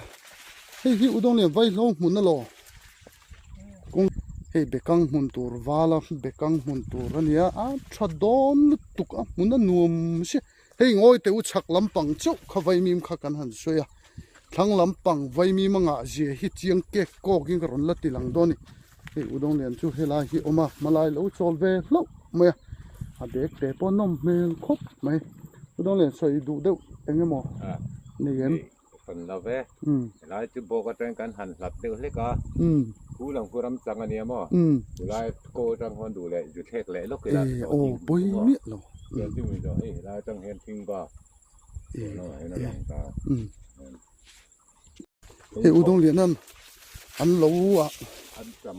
hei hi u Dawnglian vaihlo hmun alaw kawng hei bekang hmun tur vala bekang hmun tur a nia a tha dawn lutuk a hmun a nuam si hei ngawi teh u chhak lampang chauh kha vaimim kha kan han sawi a thlang lampang vaimim a ngah zia hi chiang kek kawk in ka rawn la ti lang dawn a ni. Hei u Dawnglian chu helai hi a awm a hmalai lo chawl ve hlauh mai a a bag te pawh a nawm hmel khawp mai u Dawnglian sawi duh deuh eng emaw nei em? Kan lo ve helai chu bawk atang kan han hlat deuh hlek a khu lam khu ram chang a nia maw chulai kaw atang hawn duh leh zu thlek leh lawk ila aw pawi miah lo hei helai atang hian thing va a lang ta. Hei u Dawngliana'n an lo ah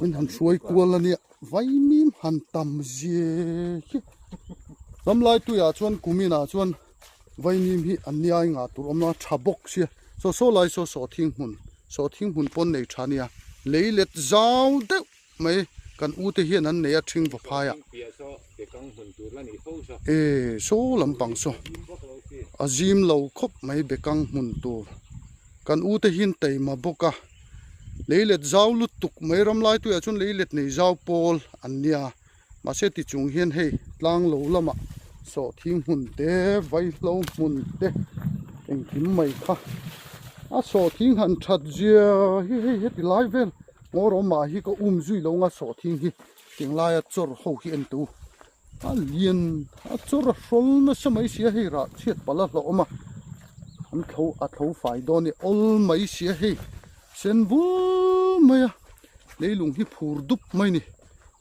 min han hruai kual a nia vaimim han tam zia hi ramlai tuiah chuan kuminah chuan vaimim hi an niai ngah tur awm lo a tha bawk sia saw saw lai saw sawhthing hmun sawhthing hmun pawn nei tha nia lei let zau deuh mai kan u te hian an nei a thing va phai a e saw lampang saw a zim lo khawp mai bekang hmun tur kan u te hian taima bawk a lei let zau lutuk mai ram lai tuiah chuan lei let nei zau pawl an nia mahse ti chung hian hei tlang lo lamah sawhthing hmun te vaihlo hmun te engkim mai kha. A sawhthing han that zia hi hei heti lai vel ngaw rawh mah hi ka um zui lo nga sawhthing hi tinglai a chawr ho hi en tu a lian a chawr a hrawl nasa mai sia hei rah chhiat palh a hlauhawm a an thlo a thlo fai dawn a ni awl mai sia hei sen bul mai a leilung hi phur dup mai a ni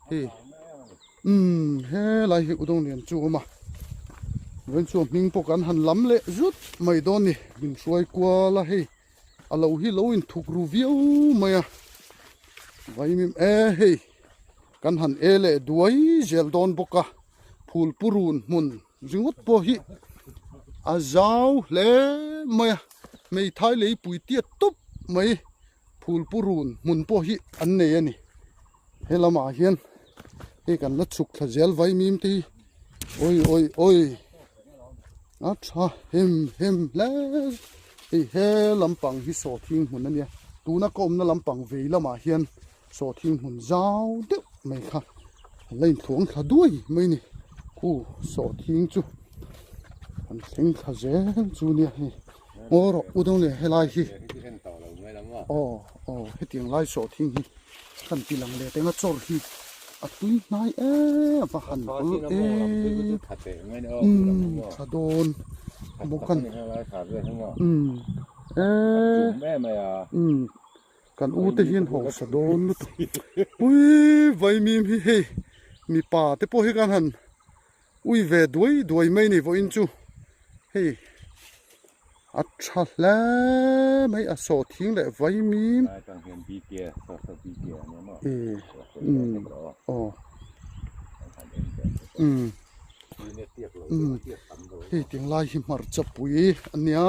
hei. Umm helai hi udawng lian chu a awm a vawiin chu a hming pawh kan han lam leh zut mai dawn a ni min hruai kual a hei a lo hi lo inthuk ru viau mai a vaimim e hei kan han e leh duai zel dawn bawk a phul purun hmun ringawt pawh hi a zau hle mai a hmeithai leipui tiat tawp mai phul purun hmun pawh hi an nei a ni. He lamah hian hei kan la chhuk thla zel vaimim te hi awi awi awi a tha hem hem hle hei he lampang hi sawhthing hmun a nia tuna ka awmna lampang vei lamah hian sawhthing hmun zau deuh mai kha a la inthuang thla duai mai a ni khu sawhthing chu an thleng thla zel chu nia hei ngaw rawh u dawng leh helai hi aw aw hetiang lai sawhthing hi. Kan ti lang leh teng a chawr hi a tui hnai em a han hawl em umm tha dawn bawk a ni umm eee umm kan u te hian hausa dawn lutuk ui vaimim hi hei mipa te pawh hi kan han ui ve duai duai mai a ni vawiin chu hei. A tha hle mai a sawhthing leh vaimim aw umm umm hei tinglai hi hmarcha pui a nia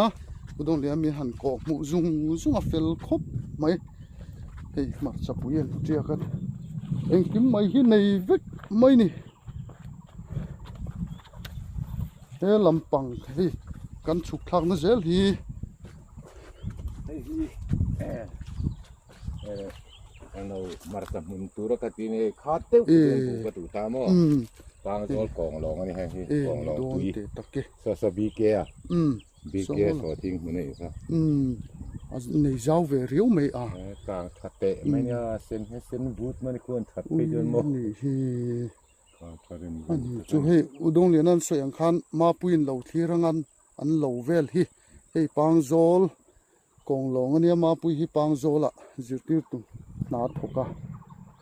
udawng leh ami han kawh hmuh zung zung a fel khawp mai hei hmarcha pui an tiak a engkim mai hi nei vek mai a ni. He lampang hei kan chhuk thlak na zel hi. Hei hi eh ano marcha hmun tur a ka ti nei kha teuh chu an bu ka duh ta maw tang zawl kawng lawng a ni hei hi kawng lawng tui saw saw BK a BK saw thing hmun a nih kha a nei zau ve riau mai a tang tha teh mai nia sen he sen but mai khuan that phei chuan maw ni hi. Ani chu hei Udawng lian an sawi ang khan Mapuiin lo thlir ang an an lo vel hi hei Pangzawl kawng lawng ania Mapui hi Pangzawlah zirtirtu hna a thawk a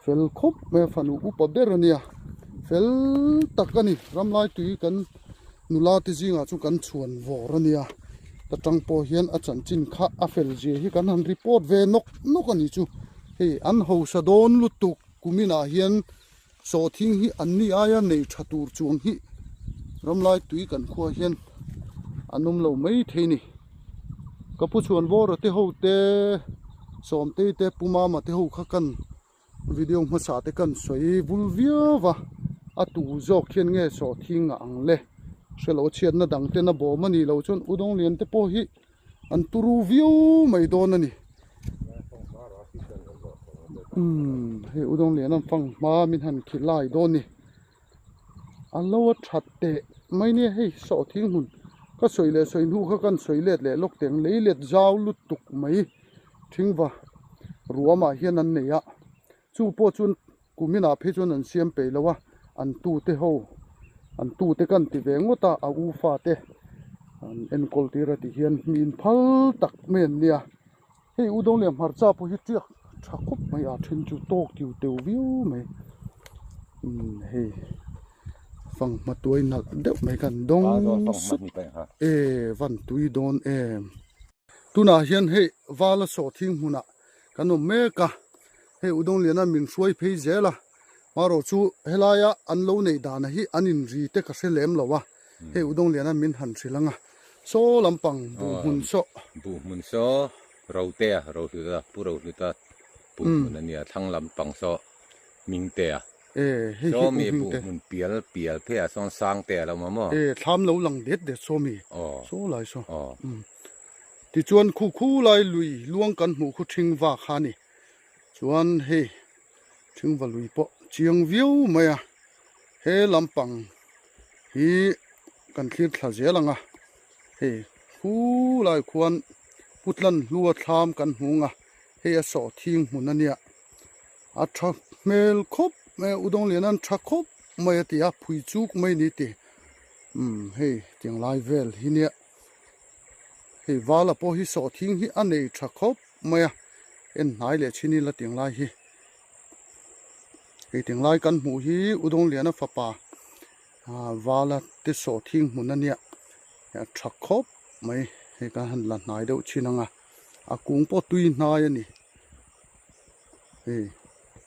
fel khawp mai a fanu upa ber ania fel tak ani ramlai tui kan nula te zingah chu kan chhuan vawr ania ta tang pawh hian a chanchin kha a fel zia hi kan han report ve nawk nawk ani chu hei an hausa dawn lutuk kuminah hian. Sawhthing hi an ni aia nei tha tur chuang hi ramlai tui kan khua hian an awm lo mai thei ni. Ka pu chhuan vawra te ho te Sawmtei te Pu Mama te ho kha kan video hmasa te kan sawi vul viau va, a tu zawk hian nge sawhthing a ang le hrelo chhiatna dang ten a bawm a nih loh chuan Udawng lian te pawh hi an turu viau mai dawn a ni umm hei udawng lian an fang hma min han khi lai dawn a ni a lo a that teh mai nia hei sawhthing hmun ka sawi leh sawi hnu kha kan sawi let leh lawk teng lei let zau lutuk mai thingva ruamah hian an nei a chu pawh chuan Kuminah phei chuan an siam peih lo a, an tute ho, an tute kan ti ve ngawt a, a u fate an enkawl tir a ti hian mi inphal tak mai an nia. Hei u Dawng leh hmarcha pawh hi tiak tha khawp mai a, then chu tawk tiu teu viau mai. Umm hei fanghma tuai nalh deuh mai kha an dawng sup e van tui dawn em. Tunah hian hei Vala sawhthing hmunah kan awm mek a, hei Udawng Liana min hruai phei zel a, marawh chu helaia an lo neih dana hi an inri te ka hre lem lo a, hei Udawng Liana min han hrilh ang a, saw lampang buhhmun saw. Buhhmun saw Rotea, Rohluta, Pu Rohluta buhhmun a nia, thlang lampang saw Mingtea. E, hei hi Saw mi Pu Hmingte. buhhmun pial pial pheiah sawn Sangtea a lo awm a maw? E, thlam lo lang det det saw mi, Aw. saw lai saw. Aw. Tichuan khu khu lai lui luang kan hmuh khu Thingva kha a ni. Chuan hei Thingva lui pawh chiang viau mai a, he lampang hi kan thlir thla zel ang a, hei khu lai khuan. Putlan hlua thlam kan hmung a, hei a sawhthing hmun a nia. A tha hmel khawp mai a, Udawng Lian an tha khawp mai a ti a, phui chuk mai ni ti. Umm hei tiang lai vel hi nia. Hei vala pawh hi sawhthing hi a nei tha khawp mai a, en hnai leh chin ila tiang lai hi. Hei tiang lai kan hmuh hi Udawng Liana fapa vala te sawhthing hmun a nia, a tha khawp mai. Hei kan han la hnai deuh chin ang a, a kung pawh tui hnai a ni. Hei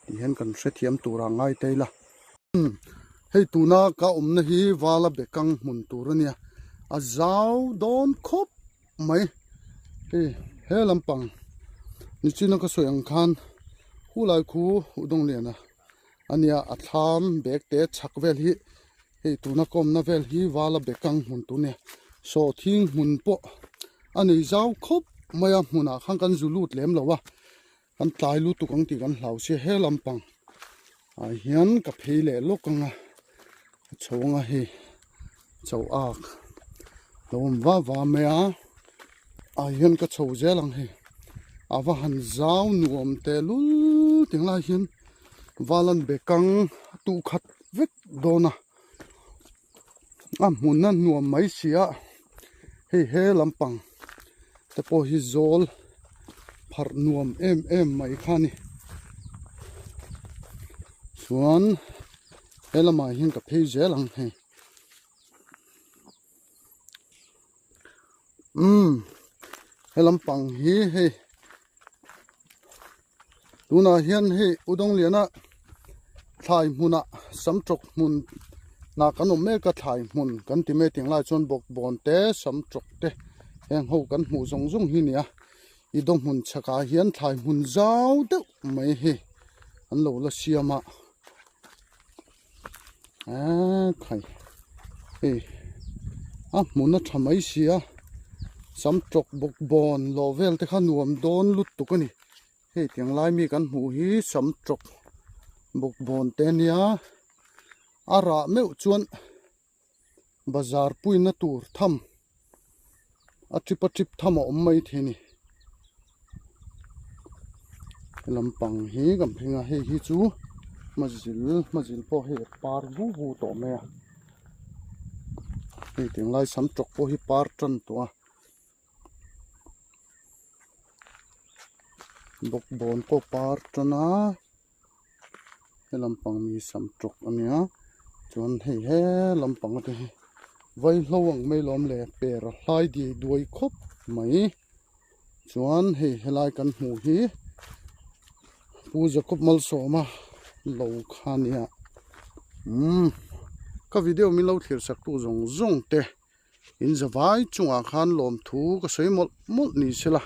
ti hian kan hrethiam tur ah ngai ta ila. Hei tuna ka awmna hi vala bekang hmun tur a nia, a zau dawn khawp mai. Hei he lampang nichina ka sawi ang khan khulai khu Udawngliana a nia, a thlam bag te chhak vel hi hei tuna ka awmna vel hi vala bekang hmun tur a nia. Sawhthing hmun pawh a nei zau khawp mai a, hmunah khan kan zu lut lem lo a. Kan tlai lutuk ang tih kan hlau sia he lampang ah hian ka phei leh lawk ang a a chho ang a hei chho ak lo awm va va mai a ah hian ka chho zel ang hei a va han zau nuam teh lul tih lai hian valan bekang a tuh khat vek dawn a a hmun a nuam mai si a hei he lampang te pawh hi zawl pharh nuam em em mai kha a ni chuan he lamah hian ka phei zel ang hei umm he lampang hi hei Tunah hian hei Udawngliana thlai hmunah samtawk hmun hnah kan awm mek a thlai hmun kan ti mai tih lai chuan bawkbawn te samtawk te heng ho kan hmuh zawng zawng hi a ni a i daw hmun chhakah hian thlai hmun zau deuh mai hi an lo la siam a eee khai hei a hmun a tha mai si a samtawk bawkbawn lawh vel te kha nuam dawn lutuk a ni. Hei tiang lai mi kan hmuh hi sam tawk bawkbawn te ania a rah meuh chuan bazar puina tur tham a tip a tip tham a awm mai thei a ni lampang hi kan pheng a hei hi chu hmazil hmazil pawh hei a par vu vu tawh mai a hei tiang lai sam tawk pawh hi par tan tawh a. Bawkbawn pawh par tan a he lampang mi sam tawk a nia chuan hei he lampang te hi vaihlo ang mai lawm le per a hlai diai duai khawp mai chuan hei helai kan hmuh hi Pu Jacob Malsawma lo kha a nia umm ka video min lo thlir sak tu zawng zawng te. In zavai chungah khan lawmthu ka sawi mawlh mawlh ni sela.